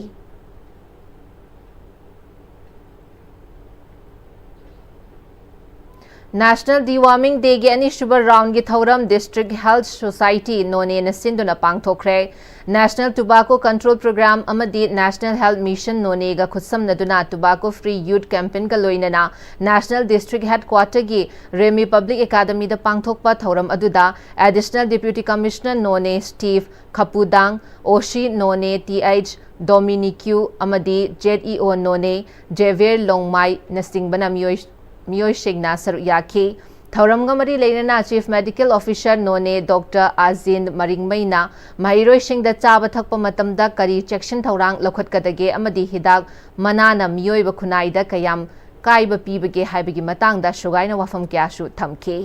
National Deworming Dayꯒꯤ ꯑꯅꯤꯁꯨꯕ roundꯒꯤ ꯊꯧꯔꯝ District Health Society ꯅꯣꯅꯦꯅ ꯁꯤꯟꯗꯨꯅ ꯄꯥꯡꯊꯣꯛꯈ꯭ꯔꯦ꯫ National Tobacco Control Program ꯑꯃꯗꯤ National Health Mission ꯅꯣꯅꯦꯒ ꯈꯨꯠꯁꯝꯅꯗꯨꯅ Tobacco Free Youth Campaignꯒ ꯂꯣꯏꯅꯅ National District Headquarterꯒꯤ ꯔꯦꯃꯤ Public Academyꯗ ꯄꯥꯡꯊꯣꯛꯄ ꯊꯧꯔꯝ ꯑꯗꯨꯗ Additional Deputy Commissioner ꯅꯣꯅꯦ Steve ꯈꯄꯨꯗꯥꯡ, OC ꯅꯣꯅꯦ Th ꯗꯣꯃꯤꯅꯤꯀ꯭ꯌꯨ ꯑꯃꯗꯤ ZEO ꯅꯣꯅꯦ ꯖꯦꯚꯤꯌꯔ ꯂꯣꯡꯃꯥꯏꯅꯆꯤꯡꯕꯅ ꯃꯤꯑꯣꯏ-, ꯃꯤꯑꯣꯏꯁꯤꯡꯅ ꯁꯔꯨꯛ ꯌꯥꯈꯤ꯫ ꯊꯧꯔꯝꯒ ꯃꯔꯤ ꯂꯩꯅꯅ Chief Medical Officer ꯅꯣꯅꯦ Doctor ꯑꯥꯖꯤꯟ ꯃꯔꯤꯡꯃꯩꯅ ꯃꯍꯩꯔꯣꯏꯁꯤꯡꯗ ꯆꯥꯕ ꯊꯛꯄ ꯃꯇꯝꯗ ꯀꯔꯤ ꯆꯦꯛꯁꯤꯟ ꯊꯧꯔꯥꯡ ꯂꯧꯈꯠꯀꯗꯒꯦ ꯑꯃꯗꯤ ꯍꯤꯗꯥꯛ ꯃꯅꯥꯅ ꯃꯤꯑꯣꯏꯕ ꯈꯨꯟꯅꯥꯏꯗ ꯀꯌꯥꯝ ꯀꯥꯏꯕ ꯄꯤꯕꯒꯦ ꯍꯥꯏꯕꯒꯤ ꯃꯇꯥꯡꯗ ꯁꯨꯒꯥꯏꯅ ꯋꯥꯐꯝ ꯀꯌꯥꯁꯨ ꯊꯝꯈꯤ꯫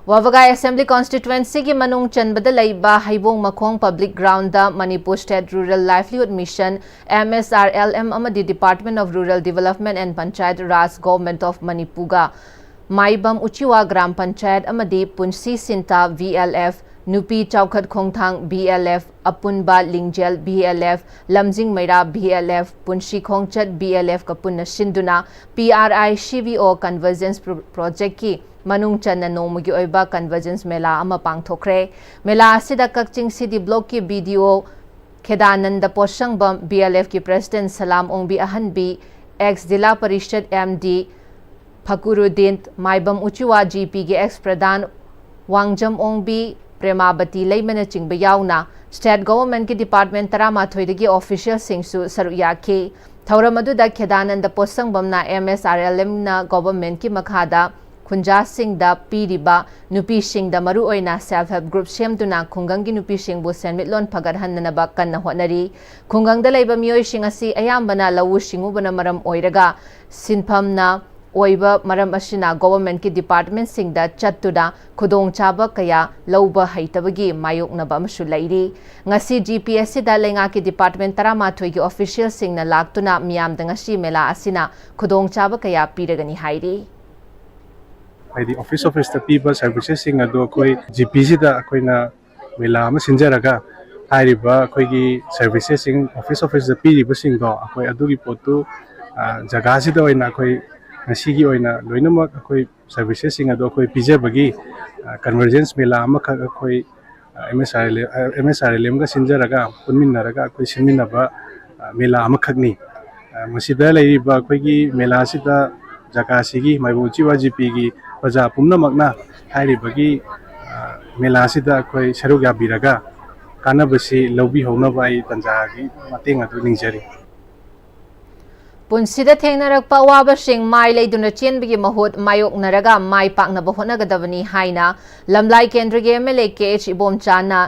ꯋꯥꯕꯒꯥꯏ Assembly Constituencyꯒꯤ ꯃꯅꯨꯡ ꯆꯟꯕꯗ ꯂꯩꯕ ꯍꯩꯕꯣꯡ ꯃꯈꯣꯡ Public Groundꯗ Manipur State Rural Livelihood Mission, M S R L M ꯑꯃꯗꯤ Department of Rural Development and Panchayat Raj, Government of Manipurꯒ ꯃꯥꯏꯕꯝ ꯎꯆꯤꯋꯥ ꯒ꯭ꯔꯥꯝ ꯄꯟꯆꯥꯌꯠ ꯑꯃꯗꯤ ꯄꯨꯟꯁꯤ ꯁꯤꯟꯇꯥ V L F, ꯅꯨꯄꯤ ꯆꯥꯎꯈꯠ ꯈꯣꯡꯊꯥꯡ V L F, ꯑꯄꯨꯟꯕ ꯂꯤꯡꯖꯦꯜ V L F, ꯂꯝꯖꯤꯡ ꯃꯩꯔꯥ V L F, ꯄꯨꯟꯁꯤ ꯈꯣꯡꯆꯠ V L Fꯀ ꯄꯨꯟꯅ ꯁꯤꯟꯗꯨꯅ P R I C V O Convergence Pro-, Projectꯀꯤ ꯃꯅꯨꯡ ꯆꯟꯅ ꯅꯣꯡꯃꯒꯤ ꯑꯣꯏꯕ Convergence ꯃꯦꯂꯥ ꯑꯃ ꯄꯥꯡꯊꯣꯛꯈ꯭ꯔꯦ꯫ ꯃꯦꯂꯥ ꯑꯁꯤꯗ ꯀꯛꯆꯤꯡ City Blockꯀꯤ B D O ꯈꯦꯗꯥꯅꯟꯗ ꯄꯣꯠꯁꯪꯕꯝ, V L Fꯀꯤ President ꯁꯂꯥꯝ ꯑꯣꯡꯕꯤ ꯑꯍꯟꯕꯤ, ex ꯖꯤꯂꯥ ꯄꯔꯤꯁꯠ M D ꯐꯀꯨꯔꯨꯗꯤꯟ, ꯃꯥꯏꯕꯝ ꯎꯆꯤꯋꯥ G Pꯒꯤ ex ꯄ꯭ꯔꯙꯥꯟ ꯋꯥꯡꯖꯝ ꯑꯣꯡꯕꯤ, ꯄ꯭ꯔꯦꯃꯥꯕꯇꯤ ꯂꯩꯃꯅꯆꯤꯡꯕ ꯌꯥꯎꯅ State Governmentꯀꯤ Department ꯇꯔꯥꯃꯥꯊꯣꯏꯗꯒꯤ officialꯁꯤꯡꯁꯨ ꯁꯔꯨꯛ ꯌꯥꯈꯤ꯫ ꯊꯧꯔꯝ ꯑꯗꯨꯗ ꯈꯦꯗꯥꯅꯟꯗ ꯄꯣꯠꯁꯪꯕꯝꯅ M S R L Mꯅ Governmentꯀꯤ ꯃꯈꯥꯗ ꯈꯨꯟꯖꯥꯁꯤꯡꯗ ꯄꯤꯔꯤꯕ ꯅꯨꯄꯤꯁꯤꯡꯗ ꯃꯔꯨꯑꯣꯏꯅ self help group ꯁꯦꯝꯗꯨꯅ ꯈꯨꯡꯒꯪꯒꯤ ꯅꯨꯄꯤꯁꯤꯡꯕꯨ ꯁꯦꯟꯃꯤꯠꯂꯣꯟ ꯐꯒꯠꯍꯟꯅꯅꯕ ꯀꯟꯅ ꯍꯣꯠꯅꯔꯤ꯫ ꯈꯨꯡꯒꯪꯗ ꯂꯩꯕ ꯃꯤꯑꯣꯏꯁꯤꯡ ꯑꯁꯤ ꯑꯌꯥꯝꯕꯅ ꯂꯧꯎ ꯁꯤꯡꯎꯕꯅ ꯃꯔꯝ ꯑꯣꯏꯔꯒ ꯁꯤꯟꯐꯝꯅ ꯑꯣꯏꯕ ꯃꯔꯝ ꯑꯁꯤꯅ government ꯀꯤ department ꯁꯤꯡꯗ ꯆꯠꯇꯨꯅ ꯈꯨꯗꯣꯡꯆꯥꯕ ꯀꯌꯥ ꯂꯧꯕ ꯍꯩꯇꯕꯒꯤ ꯃꯥꯌꯣꯛꯅꯕ ꯑꯃꯁꯨ ꯂꯩꯔꯤ꯫ ꯉꯁꯤ G P ꯑꯁꯤꯗ ꯂꯩꯉꯥꯛꯀꯤ department ꯇꯔꯥꯃꯥꯊꯣꯏꯒꯤ official ꯁꯤꯡꯅ ꯂꯥꯛꯇꯨꯅ ꯃꯤꯌꯥꯝꯗ ꯉꯁꯤ ꯃꯦꯂꯥ ꯑꯁꯤꯅ ꯈꯨꯗꯣꯡꯆꯥꯕ ꯀꯌꯥ ꯄꯤꯔꯒꯅꯤ ꯍꯥꯏꯔꯤ꯫ ꯍꯥꯏꯗꯤ office office ꯇ ꯄꯤꯕ services ꯁꯤꯡ ꯑꯗꯨ ꯑꯩꯈꯣꯏ G P ꯁꯤꯗ ꯑꯩꯈꯣꯏꯅ ꯃꯦꯂꯥ ꯑꯃ ꯁꯤꯟꯖꯔꯒ ꯍꯥꯏꯔꯤꯕ ꯑꯩꯈꯣꯏꯒꯤ services ꯁꯤꯡ office office ꯇ ꯄꯤꯔꯤꯕꯁꯤꯡꯗꯣ ꯑꯩꯈꯣꯏ ꯑꯗꯨꯒꯤ ꯄꯣꯠꯇꯨ, ꯑ, ꯖꯒꯥꯁꯤꯗ ꯑꯣꯏꯅ ꯑꯩꯈꯣꯏ ꯉꯁꯤꯒꯤ ꯑꯣꯏꯅ ꯂꯣꯏꯅꯃꯛ ꯑꯩꯈꯣꯏ services ꯁꯤꯡ ꯑꯗꯣ ꯑꯩꯈꯣꯏ ꯄꯤꯖꯕꯒꯤ, ꯑ, convergence ꯃꯦꯂꯥ ꯑꯃꯈꯛ ꯑꯩꯈꯣꯏ, ꯑ, M S R L, ꯑ, M S R L M ꯒ ꯁꯤꯟꯖꯔꯒ ꯄꯨꯟꯃꯤꯟꯅꯔꯒ ꯑꯩꯈꯣꯏ ꯁꯤꯟꯃꯤꯟꯅꯕ, ꯑ, ꯃꯦꯂꯥ ꯑꯃꯈꯛꯅꯤ꯫ ꯑ, ꯃꯁꯤꯗ ꯂꯩꯔꯤꯕ ꯑꯩꯈꯣꯏꯒꯤ ꯃꯦꯂꯥꯁꯤꯗ ꯖꯒꯥꯁꯤꯒꯤ ꯃꯥꯏꯕꯣꯝ ꯎꯆꯤꯋꯥ G P ꯒꯤ ꯄ꯭ꯔꯖꯥ ꯄꯨꯝꯅꯃꯛꯅ ꯍꯥꯏꯔꯤꯕꯒꯤ, ꯑ, ꯃꯦꯂꯥꯁꯤꯗ ꯑꯩꯈꯣꯏ ꯁꯔꯨꯛ ꯌꯥꯕꯤꯔꯒ ꯀꯥꯟꯅꯕꯁꯤ ꯂꯧꯕꯤꯍꯧꯅꯕ ꯑꯩ ꯇꯟꯖꯥꯒꯤ ꯃꯇꯦꯡ ꯑꯗꯨ ꯅꯤꯖꯔꯤ꯫ ꯄꯨꯟꯁꯤꯗ ꯊꯦꯡꯅꯔꯛꯄ ꯑꯋꯥꯕꯁꯤꯡ ꯃꯥꯏ ꯂꯩꯗꯨꯅ ꯆꯦꯟꯕꯒꯤ ꯃꯍꯨꯠ ꯃꯥꯌꯣꯛꯅꯔꯒ ꯃꯥꯏ ꯄꯥꯛꯅꯕ ꯍꯣꯠꯅꯒꯗꯕꯅꯤ ꯍꯥꯏꯅ ꯂꯝꯂꯥꯏ ꯀꯦꯟꯗ꯭ꯔꯒꯤ M L A K H ꯏꯕꯣꯝꯆꯥꯅ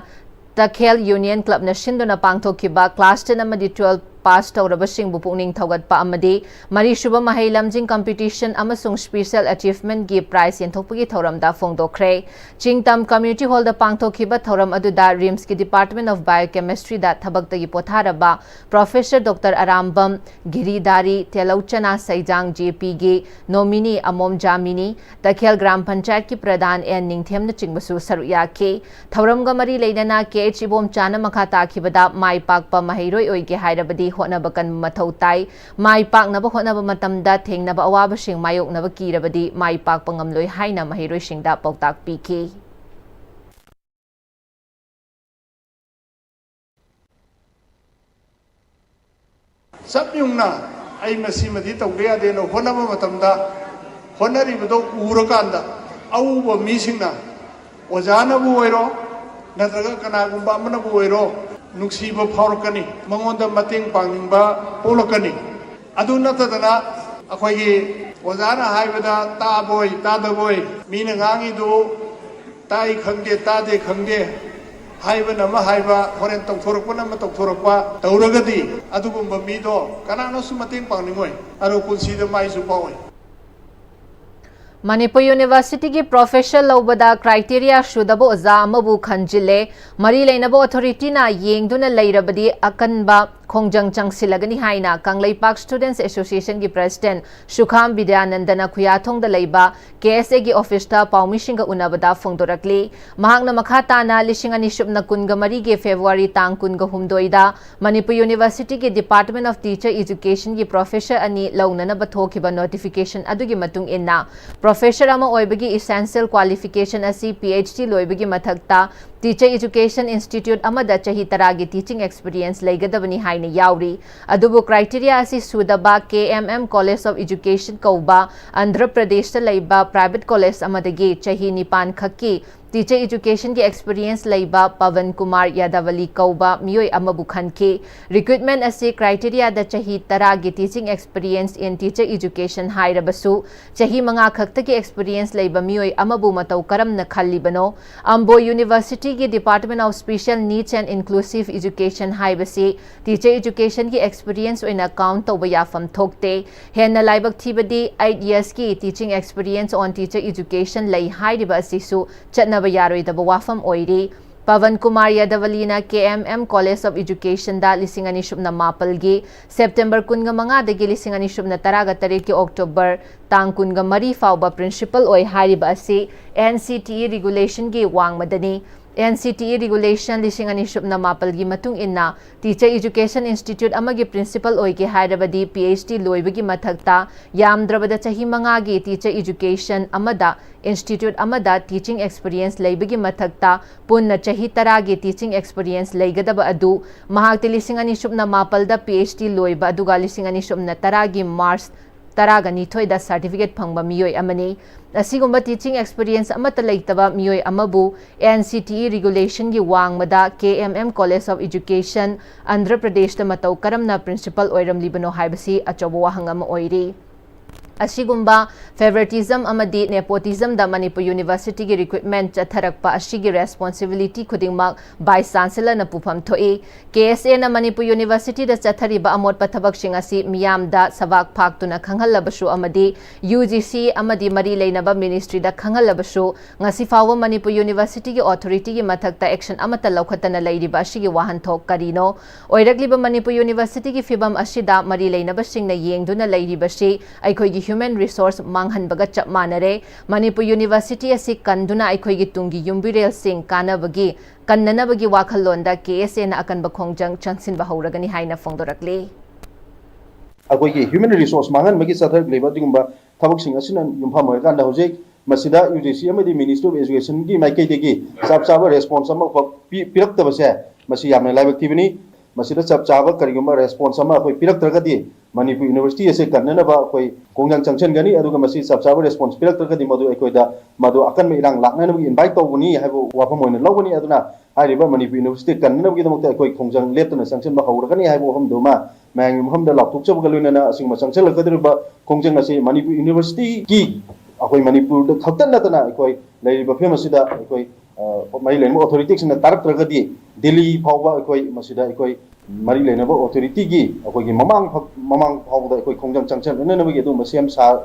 ꯇꯈꯦꯜ Union Club ꯅ ꯁꯤꯟꯗꯨꯅ ꯄꯥꯡꯊꯣꯛꯈꯤꯕ class ten ꯑꯃꯗꯤ twelve pass ꯇꯧꯔꯕꯁꯤꯡꯕꯨ ꯄꯨꯛꯅꯤꯡ ꯊꯧꯒꯠꯄ ꯑꯃꯗꯤ ꯃꯔꯤꯁꯨꯕ ꯃꯍꯩ ꯂꯝꯖꯤꯡ competition ꯑꯃꯁꯨꯡ special achievement ꯒꯤ prize ꯌꯦꯟꯊꯣꯛꯄꯒꯤ ꯊꯧꯔꯝꯗ ꯐꯣꯡꯗꯣꯛꯈ꯭ꯔꯦ꯫ ꯆꯤꯡꯇꯝ Community Hall ꯗ ꯄꯥꯡꯊꯣꯛꯈꯤꯕ ꯊꯧꯔꯝ ꯑꯗꯨꯗ RIMS ꯀꯤ Department of Biochemistry ꯗ ꯊꯕꯛꯇꯒꯤ ꯄꯣꯊꯥꯔꯕ Professor Doctor Arambam ꯒꯤꯔꯤꯗꯥꯔꯤ, ꯇꯦꯂꯧꯆꯅꯥ ꯁꯩꯖꯥꯡ J P ꯒꯤ nominee ꯑꯃꯣꯝ ꯖꯥꯃꯤꯅꯤ, ꯇꯈꯦꯜ ꯒ꯭ꯔꯥꯝ ꯄꯟꯆꯥꯌꯠꯀꯤ ꯄ꯭ꯔꯙꯥꯟ ꯑꯦꯟ ꯅꯤꯡꯊꯦꯝꯅꯆꯤꯡꯕꯁꯨ ꯁꯔꯨꯛ ꯌꯥꯈꯤ꯫ ꯊꯧꯔꯝꯒ ꯃꯔꯤ ꯂꯩꯅꯅ K H ꯏꯕꯣꯝꯆꯥꯅ ꯃꯈꯥ ꯇꯥꯈꯤꯕꯗ, ꯃꯥꯏ ꯄꯥꯛꯄ ꯃꯍꯩꯔꯣꯏ ꯑꯣꯏꯒꯦ ꯍꯥꯏꯔꯕꯗꯤ ꯍꯣꯠꯅꯕ ꯀꯟꯕ ꯃꯊꯧ ꯇꯥꯏ꯫ ꯃꯥꯏ ꯄꯥꯛꯅꯕ ꯍꯣꯠꯅꯕ ꯃꯇꯝꯗ ꯊꯦꯡꯅꯕ ꯑꯋꯥꯕꯁꯤꯡ ꯃꯥꯌꯣꯛꯅꯕ ꯀꯤꯔꯕꯗꯤ ꯃꯥꯏ ꯄꯥꯛꯄ ꯉꯝꯂꯣꯏ ꯍꯥꯏꯅ ꯃꯍꯩꯔꯣꯏꯁꯤꯡꯗ ꯄꯥꯎꯇꯥꯛ ꯄꯤꯈꯤ꯫ ꯆꯞ ꯌꯨꯡꯅ ꯑꯩ ꯃꯁꯤꯃꯗꯤ ꯇꯧꯕ ꯌꯥꯗꯦꯅ ꯍꯣꯠꯅꯕ ꯃꯇꯝꯗ, ꯍꯣꯠꯅꯔꯤꯕꯗꯣ ꯎꯔꯀꯥꯟꯗ ꯑꯎꯕ ꯃꯤꯁꯤꯡꯅ, ꯑꯣꯖꯥꯅꯕꯨ ꯑꯣꯏꯔꯣ ꯅꯠꯇ꯭ꯔꯒ ꯀꯅꯥꯒꯨꯝꯕ ꯑꯃꯅꯕꯨ ꯑꯣꯏꯔꯣ, ꯅꯨꯡꯁꯤꯕ ꯐꯥꯎꯔꯛꯀꯅꯤ, ꯃꯉꯣꯟꯗ ꯃꯇꯦꯡ ꯄꯥꯡꯅꯤꯡꯕ ꯄꯣꯛꯂꯛꯀꯅꯤ꯫ ꯑꯗꯨ ꯅꯠꯇꯗꯅ ꯑꯩꯈꯣꯏꯒꯤ ꯑꯣꯖꯥꯅ ꯍꯥꯏꯕꯗ ꯇꯥꯕꯣꯏ ꯇꯥꯗꯕꯣꯏ, ꯃꯤꯅ ꯉꯥꯡꯉꯤꯗꯨ ꯇꯥꯏ ꯈꯪꯗꯦ ꯇꯥꯗꯦ ꯈꯪꯗꯦ, ꯍꯥꯏꯕꯅ ꯑꯃ ꯍꯥꯏꯕ, ꯍꯣꯔꯦꯟ ꯇꯧꯊꯣꯔꯛꯄꯅ ꯑꯃ ꯇꯧꯊꯣꯔꯛꯄ ꯇꯧꯔꯒꯗꯤ ꯑꯗꯨꯒꯨꯝꯕ ꯃꯤꯗꯣ ꯀꯅꯥꯅꯁꯨ ꯃꯇꯦꯡ ꯄꯥꯡꯅꯤꯡꯉꯣꯏ, ꯑꯗꯨ ꯄꯨꯟꯁꯤꯗ ꯃꯥꯏꯁꯨ ꯄꯥꯛꯑꯣꯏ꯫ ꯃꯅꯤꯄꯨꯔ ꯌꯨꯅꯤꯚꯔꯁꯤꯇꯤꯒꯤ ꯄ꯭ꯔꯣꯐꯦꯁꯔ ꯂꯧꯕꯗ ꯀ꯭ꯔꯥꯏꯇꯦꯔꯤꯌꯥ ꯁꯨꯗꯕ ꯑꯣꯖꯥ ꯑꯃꯕꯨ ꯈꯟꯖꯤꯜꯂꯦ꯫ ꯃꯔꯤ ꯂꯩꯅꯕ ꯑꯣꯊꯣꯔꯤꯇꯤꯅ ꯌꯦꯡꯗꯨꯅ ꯂꯩꯔꯕꯗꯤ ꯑꯀꯟꯕ ꯈꯣꯡꯖꯪ ꯆꯪꯁꯤꯜꯂꯒꯅꯤ ꯍꯥꯏꯅ ꯀꯪꯂꯩꯄꯥꯛ ꯁ꯭ꯇꯨꯗꯦꯟꯠꯁ ꯑꯦꯁꯣꯁꯤꯌꯦꯁꯟꯒꯤ ꯄ꯭ꯔꯦꯁꯤꯗꯦꯟꯠ ꯁꯨꯈꯥꯝ ꯕꯤꯗ꯭ꯌꯥꯅꯟꯗꯅ ꯈꯨꯌꯥꯊꯣꯡꯗ ꯂꯩꯕ ꯀꯦ ꯑꯦꯁ ꯑꯦꯒꯤ ꯑꯣꯐꯤꯁꯇ ꯄꯥꯎꯃꯤꯁꯤꯡꯒ ꯎꯅꯕꯗ ꯐꯣꯡꯗꯣꯔꯛꯂꯤ꯫ ꯃꯍꯥꯛꯅ ꯃꯈꯥ ꯇꯥꯅ ꯂꯤꯁꯤꯡ ꯑꯅꯤ ꯁꯨꯞꯅ ꯀꯨꯟꯒ ꯃꯔꯤꯒꯤ ꯐꯦꯕ꯭ꯔꯨꯋꯥꯔꯤ ꯇꯥꯡ ꯀꯨꯟꯒ ꯍꯨꯝꯗꯣꯏꯗ ꯃꯅꯤꯄꯨꯔ ꯌꯨꯅꯤꯚꯔꯁꯤꯇꯤꯒꯤ ꯗꯤꯄꯥꯔꯠꯃꯦꯟꯠ ꯑꯣꯐ ꯇꯤꯆꯔ ꯏꯖꯨꯀꯦꯁꯟꯒꯤ ꯄ꯭ꯔꯣꯐꯦꯁꯔ ꯑꯅꯤ ꯂꯧꯅꯅꯕ ꯊꯣꯛꯈꯤꯕ ꯅꯣꯇꯤꯐꯤꯀꯦꯁꯟ ꯑꯗꯨꯒꯤ ꯃꯇꯨꯡ ꯏꯟꯅ, ꯄ꯭ꯔꯣꯐꯦꯁꯔ ꯑꯃ ꯑꯣꯏꯕꯒꯤ ꯏꯁꯦꯟꯁꯤꯌꯦꯜ ꯀ꯭ꯋꯥꯂꯤꯐꯤꯀꯦꯁꯟ ꯑꯁꯤ ꯄꯤ ꯑꯩꯆ ꯗꯤ ꯂꯣꯏꯕꯒꯤ ꯃꯊꯛꯇ ꯇꯤꯆꯔ ꯏꯖꯨꯀꯦꯁꯟ ꯏꯟꯁꯇꯤꯇ꯭ꯌꯨꯠ ꯑꯃꯗ ꯆꯍꯤ ꯇꯔꯥꯒꯤ ꯇꯤꯆꯤꯡ ꯑꯦꯛꯁꯄꯤꯔꯤꯌꯦꯟꯁ ꯂꯩꯒꯗꯕꯅꯤ ꯍꯥꯏꯅ ꯌꯥꯎꯔꯤ꯫ ꯑꯗꯨꯕꯨ ꯀ꯭ꯔꯥꯏꯇꯦꯔꯤꯌꯥ ꯑꯁꯤ ꯁꯨꯗꯕ K M M college of education ꯀꯧꯕ ꯑꯟꯙ꯭ꯔ ꯄ꯭ꯔꯗꯦꯁꯇ ꯂꯩꯕ ꯄ꯭ꯔꯥꯏꯚꯦꯠ ꯀꯣꯂꯦꯖ ꯑꯃꯗꯒꯤ ꯆꯍꯤ ꯅꯤꯄꯥꯟ ꯈꯛꯀꯤ ꯇꯤꯆꯔ ꯏꯖꯨꯀꯦꯁꯟꯒꯤ ꯑꯦꯛꯁꯄꯤꯔꯤꯌꯦꯟꯁ ꯂꯩꯕ ꯄꯕꯟ ꯀꯨꯃꯥꯔ ꯌꯥꯗꯕꯂꯤ ꯀꯧꯕ ꯃꯤꯑꯣꯏ ꯑꯃꯕꯨ ꯈꯟꯈꯤ꯫ ꯔꯤꯀ꯭ꯔꯨꯠꯃꯦꯟꯠ ꯑꯁꯤ ꯀ꯭ꯔꯥꯏꯇꯦꯔꯤꯌꯥꯗ ꯆꯍꯤ ꯇꯔꯥꯒꯤ teaching experience in teacher education ꯍꯥꯏꯔꯕꯁꯨ, ꯆꯍꯤ ꯃꯉꯥ ꯈꯛꯇꯒꯤ ꯑꯦꯛꯁꯄꯤꯔꯤꯌꯦꯟꯁ ꯂꯩꯕ ꯃꯤꯑꯣꯏ ꯑꯃꯕꯨ ꯃꯇꯧ ꯀꯔꯝꯅ ꯈꯜꯂꯤꯕꯅꯣ? ꯑꯝꯕꯣ ꯌꯨꯅꯤꯚꯔꯁꯤꯇꯤꯒꯤ Department of Special Needs and Inclusive Education ꯍꯥꯏꯕꯁꯤ ꯇꯤꯆꯔ ꯏꯖꯨꯀꯦꯁꯟꯒꯤ ꯑꯦꯛꯁꯄꯤꯔꯤꯌꯦꯟꯁ ꯑꯣꯏꯅ ꯀꯥꯎꯟꯠ ꯇꯧꯕ ꯌꯥꯐꯝ ꯊꯣꯛꯇꯦ꯫ ꯍꯦꯟꯅ ꯂꯥꯏꯕꯛ ꯊꯤꯕꯗꯤ, eight ꯌꯔꯁꯀꯤ teaching experience on teacher education ꯂꯩ ꯍꯥꯏꯔꯤꯕ ꯑꯁꯤꯁꯨ ꯆꯠꯅꯕ ꯌꯥꯔꯣꯏꯗꯕ ꯋꯥꯐꯝ ꯑꯣꯏꯔꯤ꯫ ꯄꯕꯟ ꯀꯨꯃꯥꯔ ꯌꯥꯗꯕꯂꯤꯅ ꯀꯦ ꯑꯦꯝ ꯑꯦꯝ ꯀꯣꯂꯦꯖ ꯑꯣꯐ ꯏꯖꯨꯀꯦꯁꯟꯗ ꯂꯤꯁꯤꯡ ꯑꯅꯤ ꯁꯨꯞꯅ ꯃꯥꯄꯜꯒꯤ ꯁꯦꯞꯇꯦꯝꯕꯔ ꯀꯨꯟꯒ ꯃꯉꯥꯗꯒꯤ ꯂꯤꯁꯤꯡ ꯑꯅꯤ ꯁꯨꯞꯅ ꯇꯔꯥꯒ ꯇꯔꯦꯠꯀꯤ ꯑꯣꯛꯇꯣꯕꯔ ꯇꯥꯡ ꯀꯨꯟꯒ ꯃꯔꯤ ꯐꯥꯎꯕ ꯄ꯭ꯔꯤꯟꯁꯤꯄꯜ ꯑꯣꯏ ꯍꯥꯏꯔꯤꯕ ꯑꯁꯤ ꯑꯦꯟ ꯁꯤ ꯇꯤ ꯏ ꯔꯤꯒꯨꯂꯦꯁꯟꯒꯤ ꯋꯥꯡꯃꯗꯅꯤ꯫ N C T E regulation ꯂꯤꯁꯤꯡ ꯑꯅꯤ ꯁꯨꯞꯅ ꯃꯥꯄꯜꯒꯤ ꯃꯇꯨꯡ ꯏꯟꯅ, ꯇꯤꯆꯔ ꯏꯖꯨꯀꯦꯁꯟ ꯏꯟꯁꯇꯤꯇ꯭ꯌꯨꯠ ꯑꯃꯒꯤ ꯄ꯭ꯔꯤꯟꯁꯤꯄꯜ ꯑꯣꯏꯒꯦ ꯍꯥꯏꯔꯕꯗꯤ, ꯄꯤ ꯑꯩꯆ ꯗꯤ ꯂꯣꯏꯕꯒꯤ ꯃꯊꯛꯇ ꯌꯥꯝꯗ꯭ꯔꯕꯗ ꯆꯍꯤ ꯃꯉꯥꯒꯤ ꯇꯤꯆꯔ ꯏꯖꯨꯀꯦꯁꯟ ꯑꯃꯗ ꯏꯟꯁꯇꯤꯇ꯭ꯌꯨꯠ ꯑꯃꯗ ꯇꯤꯆꯤꯡ ꯑꯦꯛꯁꯄꯤꯔꯤꯌꯦꯟꯁ ꯂꯩꯕꯒꯤ ꯃꯊꯛꯇ ꯄꯨꯟꯅ ꯆꯍꯤ ꯇꯔꯥꯒꯤ ꯇꯤꯆꯤꯡ ꯑꯦꯛꯁꯄꯤꯔꯤꯌꯦꯟꯁ ꯂꯩꯒꯗꯕ ꯑꯗꯨ ꯃꯍꯥꯛꯇꯤ ꯂꯤꯁꯤꯡ ꯑꯅꯤ ꯁꯨꯞꯅ ꯃꯥꯄꯜꯗ ꯄꯤ ꯑꯩꯆ ꯗꯤ ꯂꯣꯏꯕ, ꯑꯗꯨꯒ ꯂꯤꯁꯤꯡ ꯑꯅꯤ ꯁꯨꯞꯅ ꯇꯔꯥꯒꯤ ꯃꯥꯔꯆ ꯇꯔꯥꯒ ꯅꯤꯊꯣꯏꯗ ꯁꯥꯔꯇꯤꯐꯤꯀꯦꯠ ꯐꯪꯕ ꯃꯤꯑꯣꯏ ꯑꯃꯅꯤ꯫ ꯑꯁꯤꯒꯨꯝꯕ ꯇꯤꯆꯤꯡ ꯑꯦꯛꯁꯄꯤꯔꯤꯌꯦꯟꯁ ꯑꯃꯠꯇ ꯂꯩꯇꯕ ꯃꯤꯑꯣꯏ ꯑꯃꯕꯨ ꯑꯦꯟ ꯁꯤ ꯇꯤ ꯏ ꯔꯤꯒꯨꯂꯦꯁꯟꯒꯤ ꯋꯥꯡꯃꯗ K M M college of education, Andhra ꯄ꯭ꯔꯗꯦꯁꯇ ꯃꯇꯧ ꯀꯔꯝꯅ ꯄ꯭ꯔꯤꯟꯁꯤꯄꯜ ꯑꯣꯏꯔꯝꯂꯤꯕꯅꯣ ꯍꯥꯏꯕꯁꯤ ꯑꯆꯧꯕ ꯋꯥꯍꯪ ꯑꯃ ꯑꯣꯏꯔꯤ꯫ ꯑꯁꯤꯒꯨꯝꯕ favoritism ꯑꯃꯗꯤ nepotismꯗ ꯃꯅꯤꯄꯨꯔ ꯌꯨꯅꯤꯚꯔꯁꯤꯇꯤꯒꯤ recruitment ꯆꯠꯊꯔꯛꯄ ꯑꯁꯤꯒꯤ responsibility ꯈꯨꯗꯤꯡꯃꯛ Vice Chancellorꯅ ꯄꯨꯐꯝ ꯊꯣꯛꯏ꯫ KSAꯅ ꯃꯅꯤꯄꯨꯔ ꯌꯨꯅꯤꯚꯔꯁꯤꯇꯤꯗ ꯆꯠꯊꯔꯤꯕ ꯑꯃꯣꯠꯄ ꯊꯕꯛꯁꯤꯡ ꯑꯁꯤ ꯃꯤꯌꯥꯝꯗ ꯁꯕꯥꯛ ꯐꯥꯛꯇꯨꯅ ꯈꯪꯍꯜꯂꯕꯁꯨ ꯑꯃꯗꯤ UGC ꯑꯃꯗꯤ ꯃꯔꯤ ꯂꯩꯅꯕ ministryꯗ ꯈꯪꯍꯜꯂꯕꯁꯨ, ꯉꯁꯤ ꯐꯥꯎꯕ ꯃꯅꯤꯄꯨꯔ ꯌꯨꯅꯤꯚꯔꯁꯤꯇꯤꯒꯤ authorityꯒꯤ ꯃꯊꯛꯇ action ꯑꯃꯠꯇ ꯂꯧꯈꯠꯇꯅ ꯂꯩꯔꯤꯕ ꯑꯁꯤꯒꯤ ꯋꯥꯍꯟꯊꯣꯛ ꯀꯔꯤꯅꯣ? ꯑꯣꯏꯔꯛꯂꯤꯕ ꯃꯅꯤꯄꯨꯔ ꯌꯨꯅꯤꯚꯔꯁꯤꯇꯤꯒꯤ ꯐꯤꯕꯝ ꯑꯁꯤꯗ ꯃꯔꯤ ꯂꯩꯅꯕꯁꯤꯡꯅ ꯌꯦꯡꯗꯨꯅ ꯂꯩꯔꯤꯕꯁꯤ ꯑꯩꯈꯣꯏꯒꯤ human resource ꯃꯥꯡꯍꯟꯕꯒ ꯆꯞ ꯃꯥꯟꯅꯔꯦ꯫ ꯃꯅꯤꯄꯨꯔ ꯌꯨꯅꯤꯚꯔꯁꯤꯇꯤ ꯑꯁꯤ ꯀꯟꯗꯨꯅ ꯑꯩꯈꯣꯏꯒꯤ ꯇꯨꯡꯒꯤ ꯌꯨꯝꯕꯤꯔꯦꯜꯁꯤꯡ ꯀꯥꯟꯅꯕꯒꯤ, ꯀꯟꯅꯅꯕꯒꯤ ꯋꯥꯈꯜꯂꯣꯟꯗ KSAꯅ ꯑꯀꯟꯕ ꯈꯣꯡꯖꯪ ꯆꯪꯁꯤꯟꯕ ꯍꯧꯔꯒꯅꯤ ꯍꯥꯏꯅ ꯐꯣꯡꯗꯣꯔꯛꯂꯤ꯫ ꯑꯩꯈꯣꯏꯒꯤ human resource ꯃꯥꯡꯍꯟꯕꯒꯤ ꯆꯠꯊꯔꯛꯂꯤꯕ ꯑꯗꯨꯒꯨꯝꯕ ꯊꯕꯛꯁꯤꯡ ꯑꯁꯤꯅ ꯌꯨꯝꯐꯝ ꯑꯣꯏꯔꯀꯥꯟꯗ ꯍꯧꯖꯤꯛ ꯃꯁꯤꯗ UGC ꯑꯃꯗꯤ Ministry of Educationꯒꯤ ꯃꯥꯏꯀꯩꯗꯒꯤ ꯆꯞ ꯆꯥꯕ response ꯑꯃꯈꯛ ꯄꯤ-, ꯄꯤꯔꯛꯇꯕꯁꯦ ꯃꯁꯤ ꯌꯥꯝꯅ ꯂꯥꯏꯕꯛ ꯊꯤꯕꯅꯤ꯫ ꯃꯁꯤꯗ ꯆꯞ ꯆꯥꯕ ꯀꯔꯤꯒꯨꯝꯕ response ꯑꯃ ꯑꯩꯈꯣꯏ ꯄꯤꯔꯛꯇ꯭ꯔꯒꯗꯤ ꯃꯅꯤꯄꯨꯔ university ꯑꯁꯤ ꯀꯟꯅꯅꯕ ꯑꯩꯈꯣꯏ ꯈꯣꯡꯖꯪ ꯆꯪꯁꯤꯟꯒꯅꯤ꯫ ꯑꯗꯨꯒ ꯃꯁꯤ ꯆꯞ ꯆꯥꯕ response ꯄꯤꯔꯛꯇ꯭ꯔꯒꯗꯤ ꯃꯗꯨ ꯑꯩꯈꯣꯏꯗ ꯃꯗꯨ ꯑꯀꯟꯕ ꯏꯔꯥꯡ ꯂꯥꯛꯅꯅꯕꯒꯤ invite ꯇꯧꯕꯅꯤ ꯍꯥꯏꯕ ꯋꯥꯐꯝ ꯑꯣꯏꯅ ꯂꯧꯒꯅꯤ꯫ ꯑꯗꯨꯅ ꯍꯥꯏꯔꯤꯕ ꯃꯅꯤꯄꯨꯔ university ꯀꯟꯅꯅꯕꯒꯤꯗꯃꯛꯇ ꯑꯩꯈꯣꯏ ꯈꯣꯡꯖꯪ ꯂꯦꯞꯇꯅ ꯆꯪꯁꯤꯟꯕ ꯍꯧꯔꯒꯅꯤ ꯍꯥꯏꯕ ꯋꯥꯐꯝꯗꯨꯃ ꯃꯌꯥꯝꯒꯤ ꯃꯐꯝꯗ ꯂꯥꯎꯊꯣꯛꯆꯕꯒ ꯂꯣꯏꯅꯅ ꯑꯁꯤꯒꯨꯝꯕ ꯆꯪꯁꯤꯜꯂꯛꯀꯗꯧꯔꯤꯕ ꯈꯣꯡꯖꯪ ꯑꯁꯤ ꯃꯅꯤꯄꯨꯔ universityꯒꯤ ꯑꯩꯈꯣꯏ ꯃꯅꯤꯄꯨꯔꯗ ꯈꯛꯇ ꯅꯠꯇꯅ ꯑꯩꯈꯣꯏ ꯂꯩꯔꯤꯕ ꯐꯤꯕꯝ ꯑꯁꯤꯗ ꯑꯩꯈꯣꯏ, ꯑ, ꯃꯔꯤ ꯂꯩꯅꯕ authorityꯁꯤꯡꯅ ꯇꯥꯔꯛꯇ꯭ꯔꯒꯗꯤ ꯗꯤꯜꯂꯤ ꯐꯥꯎꯕ ꯑꯩꯈꯣꯏ ꯃꯁꯤꯗ ꯑꯩꯈꯣꯏ ꯃꯔꯤ ꯂꯩꯅꯕ authorityꯒꯤ ꯑꯩꯈꯣꯏꯒꯤ ꯃꯃꯥꯡ ꯐ-, ꯃꯃꯥꯡ ꯐꯥꯎꯕꯗ ꯑꯩꯈꯣꯏ ꯈꯣꯡꯖꯪ ꯆꯪꯁꯤꯟꯅꯅꯕꯒꯤ ꯑꯗꯨꯒꯨꯝꯕ ꯁꯦꯝ ꯁꯥ-,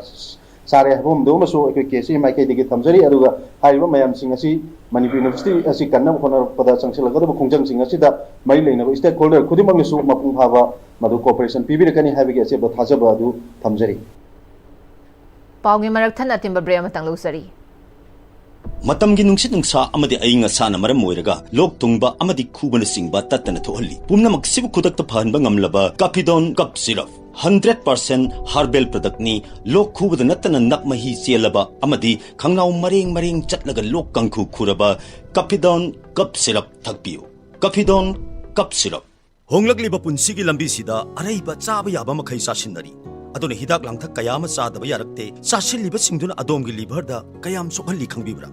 ꯁꯥꯔꯦ ꯍꯥꯏꯕ ꯑꯃꯗꯨ ꯑꯃꯁꯨ ꯑꯩꯈꯣꯏ KSA ꯃꯥꯏꯀꯩꯗꯒꯤ ꯊꯝꯖꯔꯤ꯫ ꯑꯗꯨꯒ ꯍꯥꯏꯔꯤꯕ ꯃꯌꯥꯝꯁꯤꯡ ꯑꯁꯤ ꯃꯅꯤꯄꯨꯔ university ꯑꯁꯤ ꯀꯟꯅꯕ ꯍꯣꯠꯅꯔꯛꯄꯗ ꯆꯪꯁꯤꯜꯂꯛꯀꯗꯕ ꯈꯣꯡꯖꯪꯁꯤꯡ ꯑꯁꯤꯗ ꯃꯔꯤ ꯂꯩꯅꯕ stakeholder ꯈꯨꯗꯤꯡꯃꯛꯅꯁꯨ ꯃꯄꯨꯡ ꯐꯥꯕ ꯃꯗꯨ cooperation ꯄꯤꯕꯤꯔꯛꯀꯅꯤ ꯍꯥꯏꯕꯒꯤ ꯑꯆꯦꯠꯄ ꯊꯥꯖꯕ ꯑꯗꯨ ꯊꯝꯖꯔꯤ꯫ ꯄꯥꯎꯒꯤ ꯃꯔꯛ ꯊꯠꯅ ꯑꯇꯦꯟꯕ break ꯑꯃꯇꯪ ꯂꯧꯖꯔꯤ꯫ ꯃꯇꯝꯒꯤ ꯅꯨꯡꯁꯤꯠ ꯅꯨꯡꯁꯥ ꯑꯃꯗꯤ ꯑꯏꯪ ꯑꯁꯥꯅ ꯃꯔꯝ ꯑꯣꯏꯔꯒ ꯂꯣꯛ ꯊꯨꯡꯕ ꯑꯃꯗꯤ ꯈꯨꯕꯅꯆꯤꯡꯕ ꯇꯠꯇꯅ ꯊꯣꯛꯍꯜꯂꯤ꯫ ꯄꯨꯝꯅꯃꯛꯁꯤꯕꯨ ꯈꯨꯗꯛꯇ ꯐꯍꯟꯕ ꯉꯝꯂꯕ Caphidone Cough Syrup, hundred percent herbal productꯅꯤ꯫ ꯂꯣꯛ ꯈꯨꯕꯗ ꯅꯠꯇꯅ ꯅꯞ ꯃꯍꯤ ꯆꯦꯜꯂꯕ ꯑꯃꯗꯤ ꯈꯪꯅꯥꯎ ꯃꯔꯦꯡ ꯃꯔꯦꯡ ꯆꯠꯂꯒ ꯂꯣꯛ ꯀꯥꯡꯈꯨ ꯈꯨꯔꯕ Caphidone Cough Syrup ꯊꯛꯄꯤꯌꯨ꯫ Caphidone Cough Syrup꯫ ꯍꯣꯡꯂꯛꯂꯤꯕ ꯄꯨꯟꯁꯤꯒꯤ ꯂꯝꯕꯤꯁꯤꯗ ꯑꯔꯩꯕ ꯆꯥꯕ ꯌꯥꯕ ꯃꯈꯩ ꯆꯥꯁꯤꯟꯅꯔꯤ꯫ ꯑꯗꯨꯅ ꯍꯤꯗꯥꯛ ꯂꯥꯡꯊꯛ ꯀꯌꯥ ꯑꯃ ꯆꯥꯗꯕ ꯌꯥꯔꯛꯇꯦ꯫ ꯆꯥꯁꯤꯜꯂꯤꯕꯁꯤꯡꯗꯨꯅ ꯑꯗꯣꯝꯒꯤ liverꯗ ꯀꯌꯥꯝ ꯁꯣꯛꯍꯜꯂꯤ ꯈꯪꯕꯤꯕ꯭ꯔꯥ?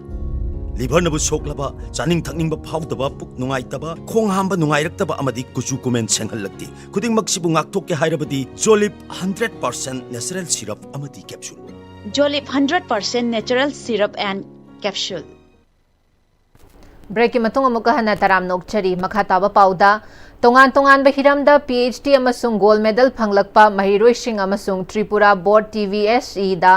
ꯂꯤꯚꯔꯅꯕꯨ ꯁꯣꯛꯂꯕ, ꯆꯥꯅꯤꯡ ꯊꯛꯅꯤꯡꯕ ꯐꯥꯎꯗꯕ, ꯄꯨꯛ ꯅꯨꯡꯉꯥꯏꯇꯕ, ꯈꯣꯡ ꯍꯥꯝꯕ ꯅꯨꯡꯉꯥꯏꯔꯛꯇꯕ ꯑꯃꯗꯤ ꯀꯨꯆꯨ ꯀꯨꯃꯦꯟ ꯁꯦꯡꯍꯜꯂꯛꯇꯦ꯫ ꯈꯨꯗꯤꯡꯃꯛꯁꯤꯕꯨ ꯉꯥꯛꯊꯣꯛꯀꯦ ꯍꯥꯏꯔꯕꯗꯤ ꯖꯣꯂꯤꯞ ꯍꯟꯗ꯭ꯔꯦꯠ ꯄꯥꯔꯁꯦꯟ ꯅꯦꯆꯔꯦꯜ ꯁꯤꯔꯞ ꯑꯃꯗꯤ capsule. Jolip hundred percent natural syrup and capsule. ꯕ꯭ꯔꯦꯛꯀꯤ ꯃꯇꯨꯡ ꯑꯃꯨꯛꯀ ꯍꯟꯅ ꯇꯔꯥꯝꯅ ꯑꯣꯛꯆꯔꯤ꯫ ꯃꯈꯥ ꯇꯥꯕ ꯄꯥꯎꯗ, ꯇꯣꯉꯥꯟ ꯇꯣꯉꯥꯟꯕ ꯍꯤꯔꯝꯗ ꯄꯤ ꯑꯩꯆ ꯗꯤ ꯑꯃꯁꯨꯡ ꯒꯣꯜꯗ ꯃꯦꯗꯜ ꯐꯪꯂꯛꯄ ꯃꯍꯩꯔꯣꯏꯁꯤꯡ ꯑꯃꯁꯨꯡ ꯇ꯭ꯔꯤꯄꯨꯔꯥ ꯕꯣꯔꯗ ꯇꯤ ꯚꯤ ꯑꯦꯁ ꯏꯗ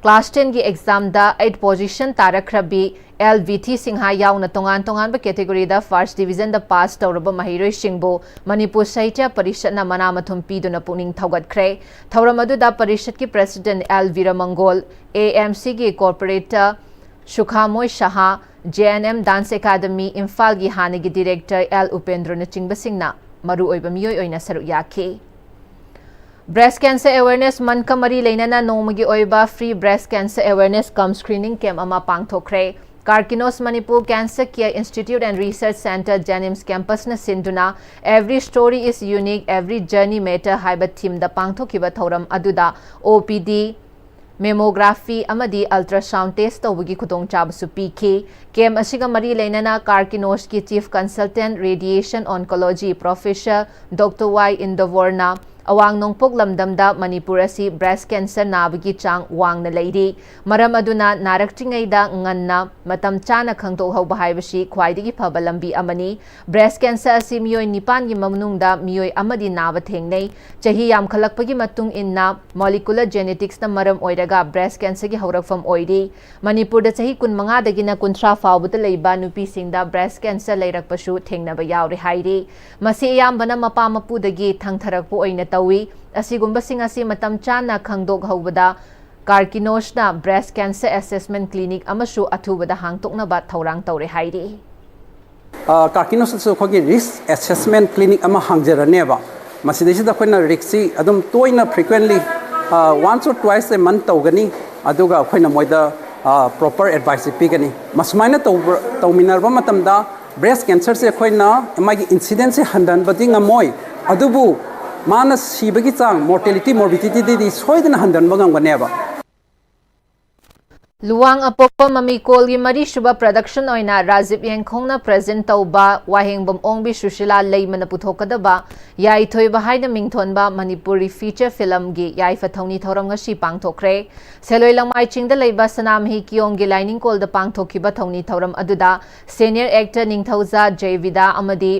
ꯀ꯭ꯂꯥꯁ ꯇꯦꯟꯒꯤ ꯑꯦꯛꯖꯥꯝꯗ ꯑꯩꯠ ꯄꯣꯖꯤꯁꯟ ꯇꯥꯔꯛꯈ꯭ꯔꯕꯤ ꯑꯦꯜ ꯚꯤꯊꯤ ꯁꯤꯡꯍ ꯌꯥꯎꯅ ꯇꯣꯉꯥꯟ ꯇꯣꯉꯥꯟꯕ ꯀꯦꯇꯦꯒꯣꯔꯤꯗ ꯐꯥꯔꯁ ꯗꯤꯚꯤꯖꯟꯗ ꯄꯥꯁ ꯇꯧꯔꯕ ꯃꯍꯩꯔꯣꯏꯁꯤꯡꯕꯨ ꯃꯅꯤꯄꯨꯔ ꯁꯥꯍꯤꯇ꯭ꯌ ꯄꯔꯤꯁꯠꯅ ꯃꯅꯥ ꯃꯊꯨꯝ ꯄꯤꯗꯨꯅ ꯄꯨꯛꯅꯤꯡ ꯊꯧꯒꯠꯈ꯭ꯔꯦ꯫ ꯊꯧꯔꯝ ꯑꯗꯨꯗ ꯄꯔꯤꯁꯠꯀꯤ president L Biramangol, A M ꯁꯤꯒꯤ corporator Sukhamoi Saha, J N M dance academy ꯏꯝꯐꯥꯜꯒꯤ ꯍꯥꯟꯅꯒꯤ ꯗꯤꯔꯦꯛꯇꯔ ꯑꯦꯜ ꯎꯄꯦꯟꯗ꯭ꯔꯣꯅꯆꯤꯡꯕꯁꯤꯡꯅ ꯃꯔꯨꯑꯣꯏꯕ ꯃꯤꯑꯣꯏ ꯑꯣꯏꯅ ꯁꯔꯨꯛ ꯌꯥꯈꯤ꯫ ꯕ꯭ꯔꯦꯁ ꯀꯦꯟꯁꯔ ꯑꯦꯋꯦꯔꯅꯦꯁ ꯃꯟꯊꯀ ꯃꯔꯤ ꯂꯩꯅꯅ ꯅꯣꯡꯃꯒꯤ ꯑꯣꯏꯕ free breast cancer awareness cum screening camp ꯑꯃ ꯄꯥꯡꯊꯣꯛꯈ꯭ꯔꯦ꯫ Karkinos Manipur cancer care institute and research centre, JNIMS ꯀꯦꯝꯄꯁꯅ ꯁꯤꯟꯗꯨꯅ Every Story is Unique, Every Journey Matter ꯍꯥꯏꯕ ꯊꯤꯝꯗ ꯄꯥꯡꯊꯣꯛꯈꯤꯕ ꯊꯧꯔꯝ ꯑꯗꯨꯗ ꯑꯣ ꯄꯤ ꯗꯤ, ꯃꯦꯃꯣꯒ꯭ꯔꯥꯐꯤ ꯑꯃꯗꯤ ꯑꯜꯇ꯭ꯔꯥꯁꯥꯎꯟ ꯇꯦꯁ ꯇꯧꯕꯒꯤ ꯈꯨꯗꯣꯡꯆꯥꯕꯁꯨ ꯄꯤꯈꯤ꯫ ꯀꯦꯝꯞ ꯑꯁꯤꯒ ꯃꯔꯤ ꯂꯩꯅꯅ ꯀꯥꯔꯀꯤꯅꯣꯁꯀꯤ chief consultant radiation oncology professor doctor Y ꯏꯟꯗꯣꯚꯣꯔꯅ ꯑꯋꯥꯡ ꯅꯣꯡꯄꯣꯛ ꯂꯝꯗꯝꯗ ꯃꯅꯤꯄꯨꯔ ꯑꯁꯤ ꯕ꯭ꯔꯦꯁ ꯀꯦꯟꯁꯔ ꯅꯥꯕꯒꯤ ꯆꯥꯡ ꯋꯥꯡꯅ ꯂꯩꯔꯤ꯫ ꯃꯔꯝ ꯑꯗꯨꯅ ꯅꯥꯔꯛꯇ꯭ꯔꯤꯉꯩꯗ ꯉꯟꯅ ꯃꯇꯝ ꯆꯥꯅ ꯈꯪꯗꯣꯛꯍꯧꯕ ꯍꯥꯏꯕꯁꯤ ꯈ꯭ꯋꯥꯏꯗꯒꯤ ꯐꯕ ꯂꯝꯕꯤ ꯑꯃꯅꯤ꯫ ꯕ꯭ꯔꯦꯁ ꯀꯦꯟꯁꯔ ꯑꯁꯤ ꯃꯤꯑꯣꯏ ꯅꯤꯄꯥꯟꯒꯤ ꯃꯅꯨꯡꯗ ꯃꯤꯑꯣꯏ ꯑꯃꯗꯤ ꯅꯥꯕ ꯊꯦꯡꯅꯩ꯫ ꯆꯍꯤ ꯌꯥꯝꯈꯠꯂꯛꯄꯒꯤ ꯃꯇꯨꯡ ꯏꯟꯅ ꯃꯣꯂꯤꯀꯨꯂꯔ ꯖꯦꯅꯦꯇꯤꯛꯁꯅ ꯃꯔꯝ ꯑꯣꯏꯔꯒ ꯕ꯭ꯔꯦꯁ ꯀꯦꯟꯁꯔꯒꯤ ꯍꯧꯔꯛꯐꯝ ꯑꯣꯏꯔꯤ꯫ ꯃꯅꯤꯄꯨꯔꯗ ꯆꯍꯤ ꯀꯨꯟꯃꯉꯥꯗꯒꯤꯅ ꯀꯨꯟꯊ꯭ꯔꯥ ꯐꯥꯎꯕꯗ ꯂꯩꯕ ꯅꯨꯄꯤꯁꯤꯡꯗ ꯕ꯭ꯔꯦꯁ ꯀꯦꯟꯁꯔ ꯂꯩꯔꯛꯄꯁꯨ ꯊꯦꯡꯅꯕ ꯌꯥꯎꯔꯦ ꯍꯥꯏꯔꯤ꯫ ꯃꯁꯤ ꯑꯌꯥꯝꯕꯅ ꯃꯄꯥ ꯃꯄꯨꯗꯒꯤ ꯊꯪꯊꯔꯛꯄ ꯑꯣꯏꯅ ꯇꯧꯏ꯫ ꯑꯁꯤꯒꯨꯝꯕꯁꯤꯡ ꯑꯁꯤ ꯃꯇꯝ ꯆꯥꯅ ꯈꯪꯗꯣꯛꯍꯧꯕꯗ ꯀꯥꯔꯀꯤꯅꯣꯁꯅ ꯕ꯭ꯔꯦꯁ ꯀꯦꯟꯁꯔ ꯑꯦꯁꯦꯁꯃꯦꯟ ꯀ꯭ꯂꯤꯅꯤꯛ ꯑꯃꯁꯨ ꯑꯊꯨꯕꯗ ꯍꯥꯡꯗꯣꯛꯅꯕ ꯊꯧꯔꯥꯡ ꯇꯧꯔꯦ ꯍꯥꯏꯔꯤ꯫ ꯀꯥꯔꯀꯤꯅꯣꯁꯇꯁꯨ ꯑꯩꯈꯣꯏꯒꯤ ꯔꯤꯁꯛ ꯑꯦꯁꯦꯁꯃꯦꯟ ꯀ꯭ꯂꯤꯅꯤꯛ ꯑꯃ ꯍꯥꯡꯖꯔꯅꯦꯕ꯫ ꯃꯁꯤꯗꯩꯁꯤꯗ ꯑꯩꯈꯣꯏꯅ ꯔꯤꯁꯛꯁꯤ ꯑꯗꯨꯝ ꯇꯣꯏꯅ, frequently, once or twice A month ꯇꯧꯒꯅꯤ꯫ ꯑꯗꯨꯒ ꯑꯩꯈꯣꯏꯅ ꯃꯣꯏꯗ ꯄ꯭ꯔꯣꯄꯔ ꯑꯦꯗꯚꯥꯏꯁꯁꯤ ꯄꯤꯒꯅꯤ꯫ ꯃꯁꯨꯃꯥꯏꯅ ꯇꯧꯕ ꯇꯧꯃꯤꯟꯅꯔꯕ ꯃꯇꯝꯗ ꯕ꯭ꯔꯦꯁ ꯀꯦꯟꯁꯔꯁꯦ ꯑꯩꯈꯣꯏꯅ ꯃꯥꯒꯤ ꯏꯟꯁꯤꯗꯦꯟꯁꯁꯦ ꯍꯟꯊꯍꯟꯕꯗꯤ ꯉꯝꯃꯣꯏ, ꯑꯗꯨꯕꯨ ꯃꯥꯅ ꯁꯤꯕꯒꯤ ꯆꯥꯡ, ꯃꯣꯔꯇꯦꯂꯤꯇꯤ, ꯃꯣꯔꯕꯤꯗꯤꯇꯤꯗꯤ ꯁꯣꯏꯗꯅ ꯍꯟꯊꯍꯟꯕ ꯉꯝꯒꯅꯦꯕ꯫ ꯂꯨꯋꯥꯡ ꯑꯄꯣꯛꯄ ꯃꯃꯤ ꯀꯣꯜꯒꯤ ꯃꯔꯤꯁꯨꯕ production ꯑꯣꯏꯅ ꯔꯥꯖꯤꯕ ꯌꯦꯡꯈꯣꯡꯅ present ꯇꯧꯕ ꯋꯥꯍꯦꯡꯕꯝ ꯑꯣꯡꯕꯤ ꯁꯨꯁꯤꯂꯥ ꯂꯩꯃꯅ ꯄꯨꯊꯣꯛꯀꯗꯕ ꯌꯥꯏꯊꯣꯏꯕ ꯍꯥꯏꯅ ꯃꯤꯡꯊꯣꯟꯕ ꯃꯅꯤꯄꯨꯔꯤ feature filmꯒꯤ ꯌꯥꯏꯐ ꯊꯧꯅꯤ ꯊꯧꯔꯝ ꯉꯁꯤ ꯄꯥꯡꯊꯣꯛꯈ꯭ꯔꯦ꯫ ꯁꯦꯂꯣꯏ ꯂꯪꯃꯥꯏ ꯆꯤꯡꯗ ꯂꯩꯕ ꯁꯅꯥꯃꯍꯤ ꯀꯤꯌꯣꯡꯒꯤ ꯂꯥꯏꯅꯤꯡꯀꯣꯜꯗ ꯄꯥꯡꯊꯣꯛꯈꯤꯕ ꯊꯧꯅꯤ ꯊꯧꯔꯝ ꯑꯗꯨꯗ senior actor ꯅꯤꯡꯊꯧꯖꯥ ꯖꯦꯕꯤꯗꯥ ꯑꯃꯗꯤ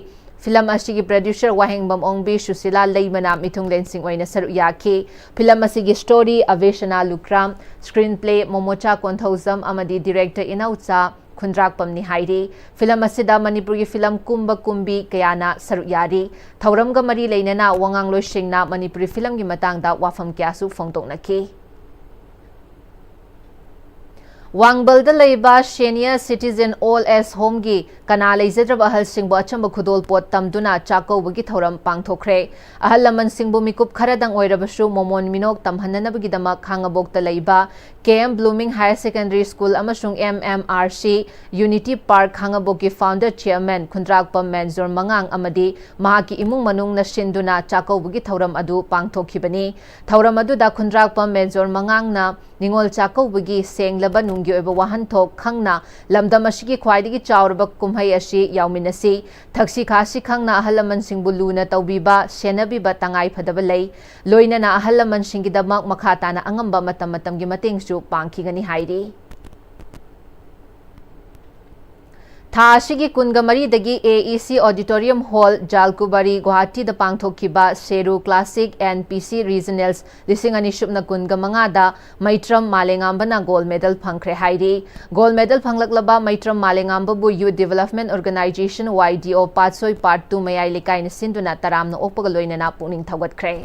film ꯑꯁꯤꯒꯤ producer ꯋꯥꯍꯦꯡꯕꯝ ꯑꯣꯡꯕꯤ ꯁꯨꯁꯤꯂꯥ ꯂꯩꯃꯅ ꯃꯤꯊꯨꯡꯂꯦꯟꯁꯤꯡ ꯑꯣꯏꯅ ꯁꯔꯨꯛ ꯌꯥꯈꯤ꯫ Film ꯑꯁꯤꯒꯤ story ꯑꯕꯦꯁꯅꯥ ꯂꯨꯈ꯭ꯔꯥꯝ, screenplay ꯃꯣꯃꯣꯆꯥ ꯀꯣꯟꯊꯧꯖꯝ ꯑꯃꯗꯤ director ꯏꯅꯧꯆꯥ ꯈꯨꯟꯗ꯭ꯔꯥꯛꯄꯝꯅꯤ ꯍꯥꯏꯔꯤ꯫ Film ꯑꯁꯤꯗ ꯃꯅꯤꯄꯨꯔꯒꯤ film ꯀꯨꯝꯕ ꯀꯨꯝꯕꯤ ꯀꯌꯥꯅ ꯁꯔꯨꯛ ꯌꯥꯔꯤ꯫ ꯊꯧꯔꯝꯒ ꯃꯔꯤ ꯂꯩꯅꯅ ꯋꯥꯉꯥꯡꯂꯣꯏꯁꯤꯡꯅ ꯃꯅꯤꯄꯨꯔꯤ filmꯒꯤ ꯃꯇꯥꯡꯗ ꯋꯥꯐꯝ ꯀꯌꯥꯁꯨ ꯐꯣꯡꯗꯣꯛꯅꯈꯤ꯫ ꯋꯥꯡꯕꯜꯗ ꯂꯩꯕ Senior Citizen Old Age Homeꯒꯤ ꯀꯅꯥ ꯂꯩꯖꯗ꯭ꯔꯕ ꯑꯍꯜꯁꯤꯡꯕꯨ ꯑꯆꯝꯕ ꯈꯨꯗꯣꯜꯄꯣꯠ ꯇꯝꯗꯨꯅ ꯆꯥꯛꯀꯧꯕꯒꯤ ꯊꯧꯔꯝ ꯄꯥꯡꯊꯣꯛꯈ꯭ꯔꯦ꯫ ꯑꯍꯜ ꯂꯃꯟꯁꯤꯡꯕꯨ ꯃꯤꯀꯨꯞ ꯈꯔꯗꯪ ꯑꯣꯏꯔꯕꯁꯨ ꯃꯣꯃꯣꯟ ꯃꯤꯅꯣꯛ ꯇꯝꯍꯟꯅꯅꯕꯒꯤꯗꯃꯛ ꯈꯥꯉꯕꯣꯛꯇ ꯂꯩꯕ K M Blooming Higher Secondary School ꯑꯃꯁꯨꯡ M M R C Unity Park ꯈꯥꯉꯕꯣꯛꯀꯤ founder chairman ꯈꯨꯟꯗ꯭ꯔꯥꯛꯄꯝ ꯃꯦꯟꯖꯣꯔ ꯃꯉꯥꯡ ꯑꯃꯗꯤ ꯃꯍꯥꯛꯀꯤ ꯏꯃꯨꯡ ꯃꯅꯨꯡꯅ ꯁꯤꯟꯗꯨꯅ ꯆꯥꯛꯀꯧꯕꯒꯤ ꯊꯧꯔꯝ ꯑꯗꯨ ꯄꯥꯡꯊꯣꯛꯈꯤꯕꯅꯤ꯫ ꯊꯧꯔꯝ ꯑꯗꯨꯗ ꯈꯨꯟꯗ꯭ꯔꯥꯛꯄꯝ ꯃꯦꯟꯖꯣꯔ ꯃꯉꯥꯡꯅ ꯅꯤꯉꯣꯜ ꯆꯥꯛꯀꯧꯕꯒꯤ ꯁꯦꯡꯂꯕ ꯅꯨꯡꯒꯤ ꯑꯣꯏꯕ ꯋꯥꯍꯟꯊꯣꯛ ꯈꯪꯅ ꯂꯝꯗꯝ ꯑꯁꯤꯒꯤ ꯈ꯭ꯋꯥꯏꯗꯒꯤ ꯆꯥꯎꯔꯕ ꯀꯨꯝꯍꯩ ꯑꯁꯤ ꯌꯥꯎꯃꯤꯟꯅꯁꯤ꯫ ꯊꯛꯁꯤ ꯈꯥꯁꯤ ꯈꯪꯅ ꯑꯍꯜ ꯂꯃꯟꯁꯤꯡꯕꯨ ꯂꯨꯅ ꯇꯧꯕꯤꯕ, ꯁꯦꯟꯅꯕꯤꯕ ꯇꯉꯥꯏ ꯐꯗꯕ ꯂꯩ꯫ ꯂꯣꯏꯅꯅ ꯑꯍꯜ ꯂꯃꯟꯁꯤꯡꯒꯤꯗꯃꯛ ꯃꯈꯥ ꯇꯥꯅ ꯑꯉꯝꯕ ꯃꯇꯝ ꯃꯇꯝꯒꯤ ꯃꯇꯦꯡꯁꯨ ꯄꯥꯡꯈꯤꯒꯅꯤ ꯍꯥꯏꯔꯤ꯫ ꯊꯥ ꯑꯁꯤꯒꯤ ꯀꯨꯟꯒ ꯃꯔꯤꯗꯒꯤ A E C Auditorium Hall, ꯖꯥꯜꯀꯨꯕꯥꯔꯤ, ꯒꯨꯋꯥꯍꯥꯇꯤꯗ ꯄꯥꯡꯊꯣꯛꯈꯤꯕ ꯁꯦꯔꯨ Classic N P C Regionals ꯂꯤꯁꯤꯡ ꯑꯅꯤ ꯁꯨꯞꯅ ꯀꯨꯟꯒ ꯃꯉꯥꯗ ꯃꯩꯇ꯭ꯔꯝ ꯃꯥꯂꯦꯉꯥꯝꯕꯅ gold medal ꯐꯪꯈ꯭ꯔꯦ ꯍꯥꯏꯔꯤ꯫ Gold medal ꯐꯪꯂꯛꯂꯕ ꯃꯩꯇ꯭ꯔꯝ ꯃꯥꯂꯦꯉꯥꯝꯕꯕꯨ Youth Development Organization, Y D O, ꯄꯥꯠꯁꯣꯏ Part two ꯃꯌꯥꯏ ꯂꯩꯀꯥꯏꯅ ꯁꯤꯟꯗꯨꯅ ꯇꯔꯥꯝꯅ ꯑꯣꯛꯄꯒ ꯂꯣꯏꯅꯅ ꯄꯨꯛꯅꯤꯡ ꯊꯧꯒꯠꯈ꯭ꯔꯦ꯫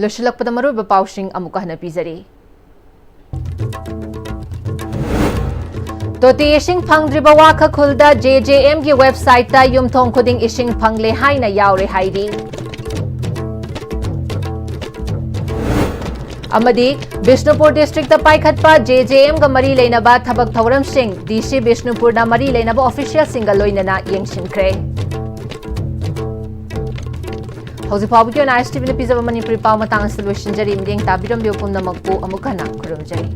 ꯂꯣꯏꯁꯤꯜꯂꯛꯄꯗ ꯃꯔꯨꯑꯣꯏꯕ ꯄꯥꯎꯁꯤꯡ ꯑꯃꯨꯛꯀ ꯍꯟꯅ ꯄꯤꯖꯔꯤ꯫ ꯇꯣꯇꯤ ꯏꯁꯤꯡ ꯐꯪꯗ꯭ꯔꯤꯕ ꯋꯥꯈ ꯈꯨꯜꯗ J J M ꯒꯤ website ꯇ ꯌꯨꯝꯊꯣꯡ ꯈꯨꯗꯤꯡ ꯏꯁꯤꯡ ꯐꯪꯂꯦ ꯍꯥꯏꯅ ꯌꯥꯎꯔꯦ ꯍꯥꯏꯔꯤ꯫ ꯑꯃꯗꯤ ꯕꯤꯁꯅꯨꯄꯨꯔ district ꯇ ꯄꯥꯏꯈꯠꯄ J J M ꯒ ꯃꯔꯤ ꯂꯩꯅꯕ ꯊꯕꯛ ꯊꯧꯔꯝꯁꯤꯡ D C ꯕꯤꯁꯅꯨꯄꯨꯔꯅ ꯃꯔꯤ ꯂꯩꯅꯕ official ꯁꯤꯡꯒ ꯂꯣꯏꯅꯅ ꯌꯦꯡꯁꯤꯟꯈ꯭ꯔꯦ꯫ ꯍꯧꯖꯤꯛ ꯐꯥꯎꯕꯒꯤ ꯑꯣꯏꯅ ꯑꯥꯏ ꯑꯦꯁ ꯇꯤ ꯚꯤꯅ ꯄꯤꯖꯕ ꯃꯅꯤꯄꯨꯔꯤ ꯄꯥꯎ ꯃꯇꯥꯡ ꯑꯁꯤꯗ ꯂꯣꯏꯁꯤꯟꯖꯔꯤ꯫ ꯃꯤꯠꯌꯦꯡ ꯇꯥꯕꯤꯔꯝꯕꯤꯕ ꯄꯨꯝꯅꯃꯛꯄꯨ ꯑꯃꯨꯛ ꯍꯟꯅ ꯈꯨꯔꯨꯝꯖꯔꯤ꯫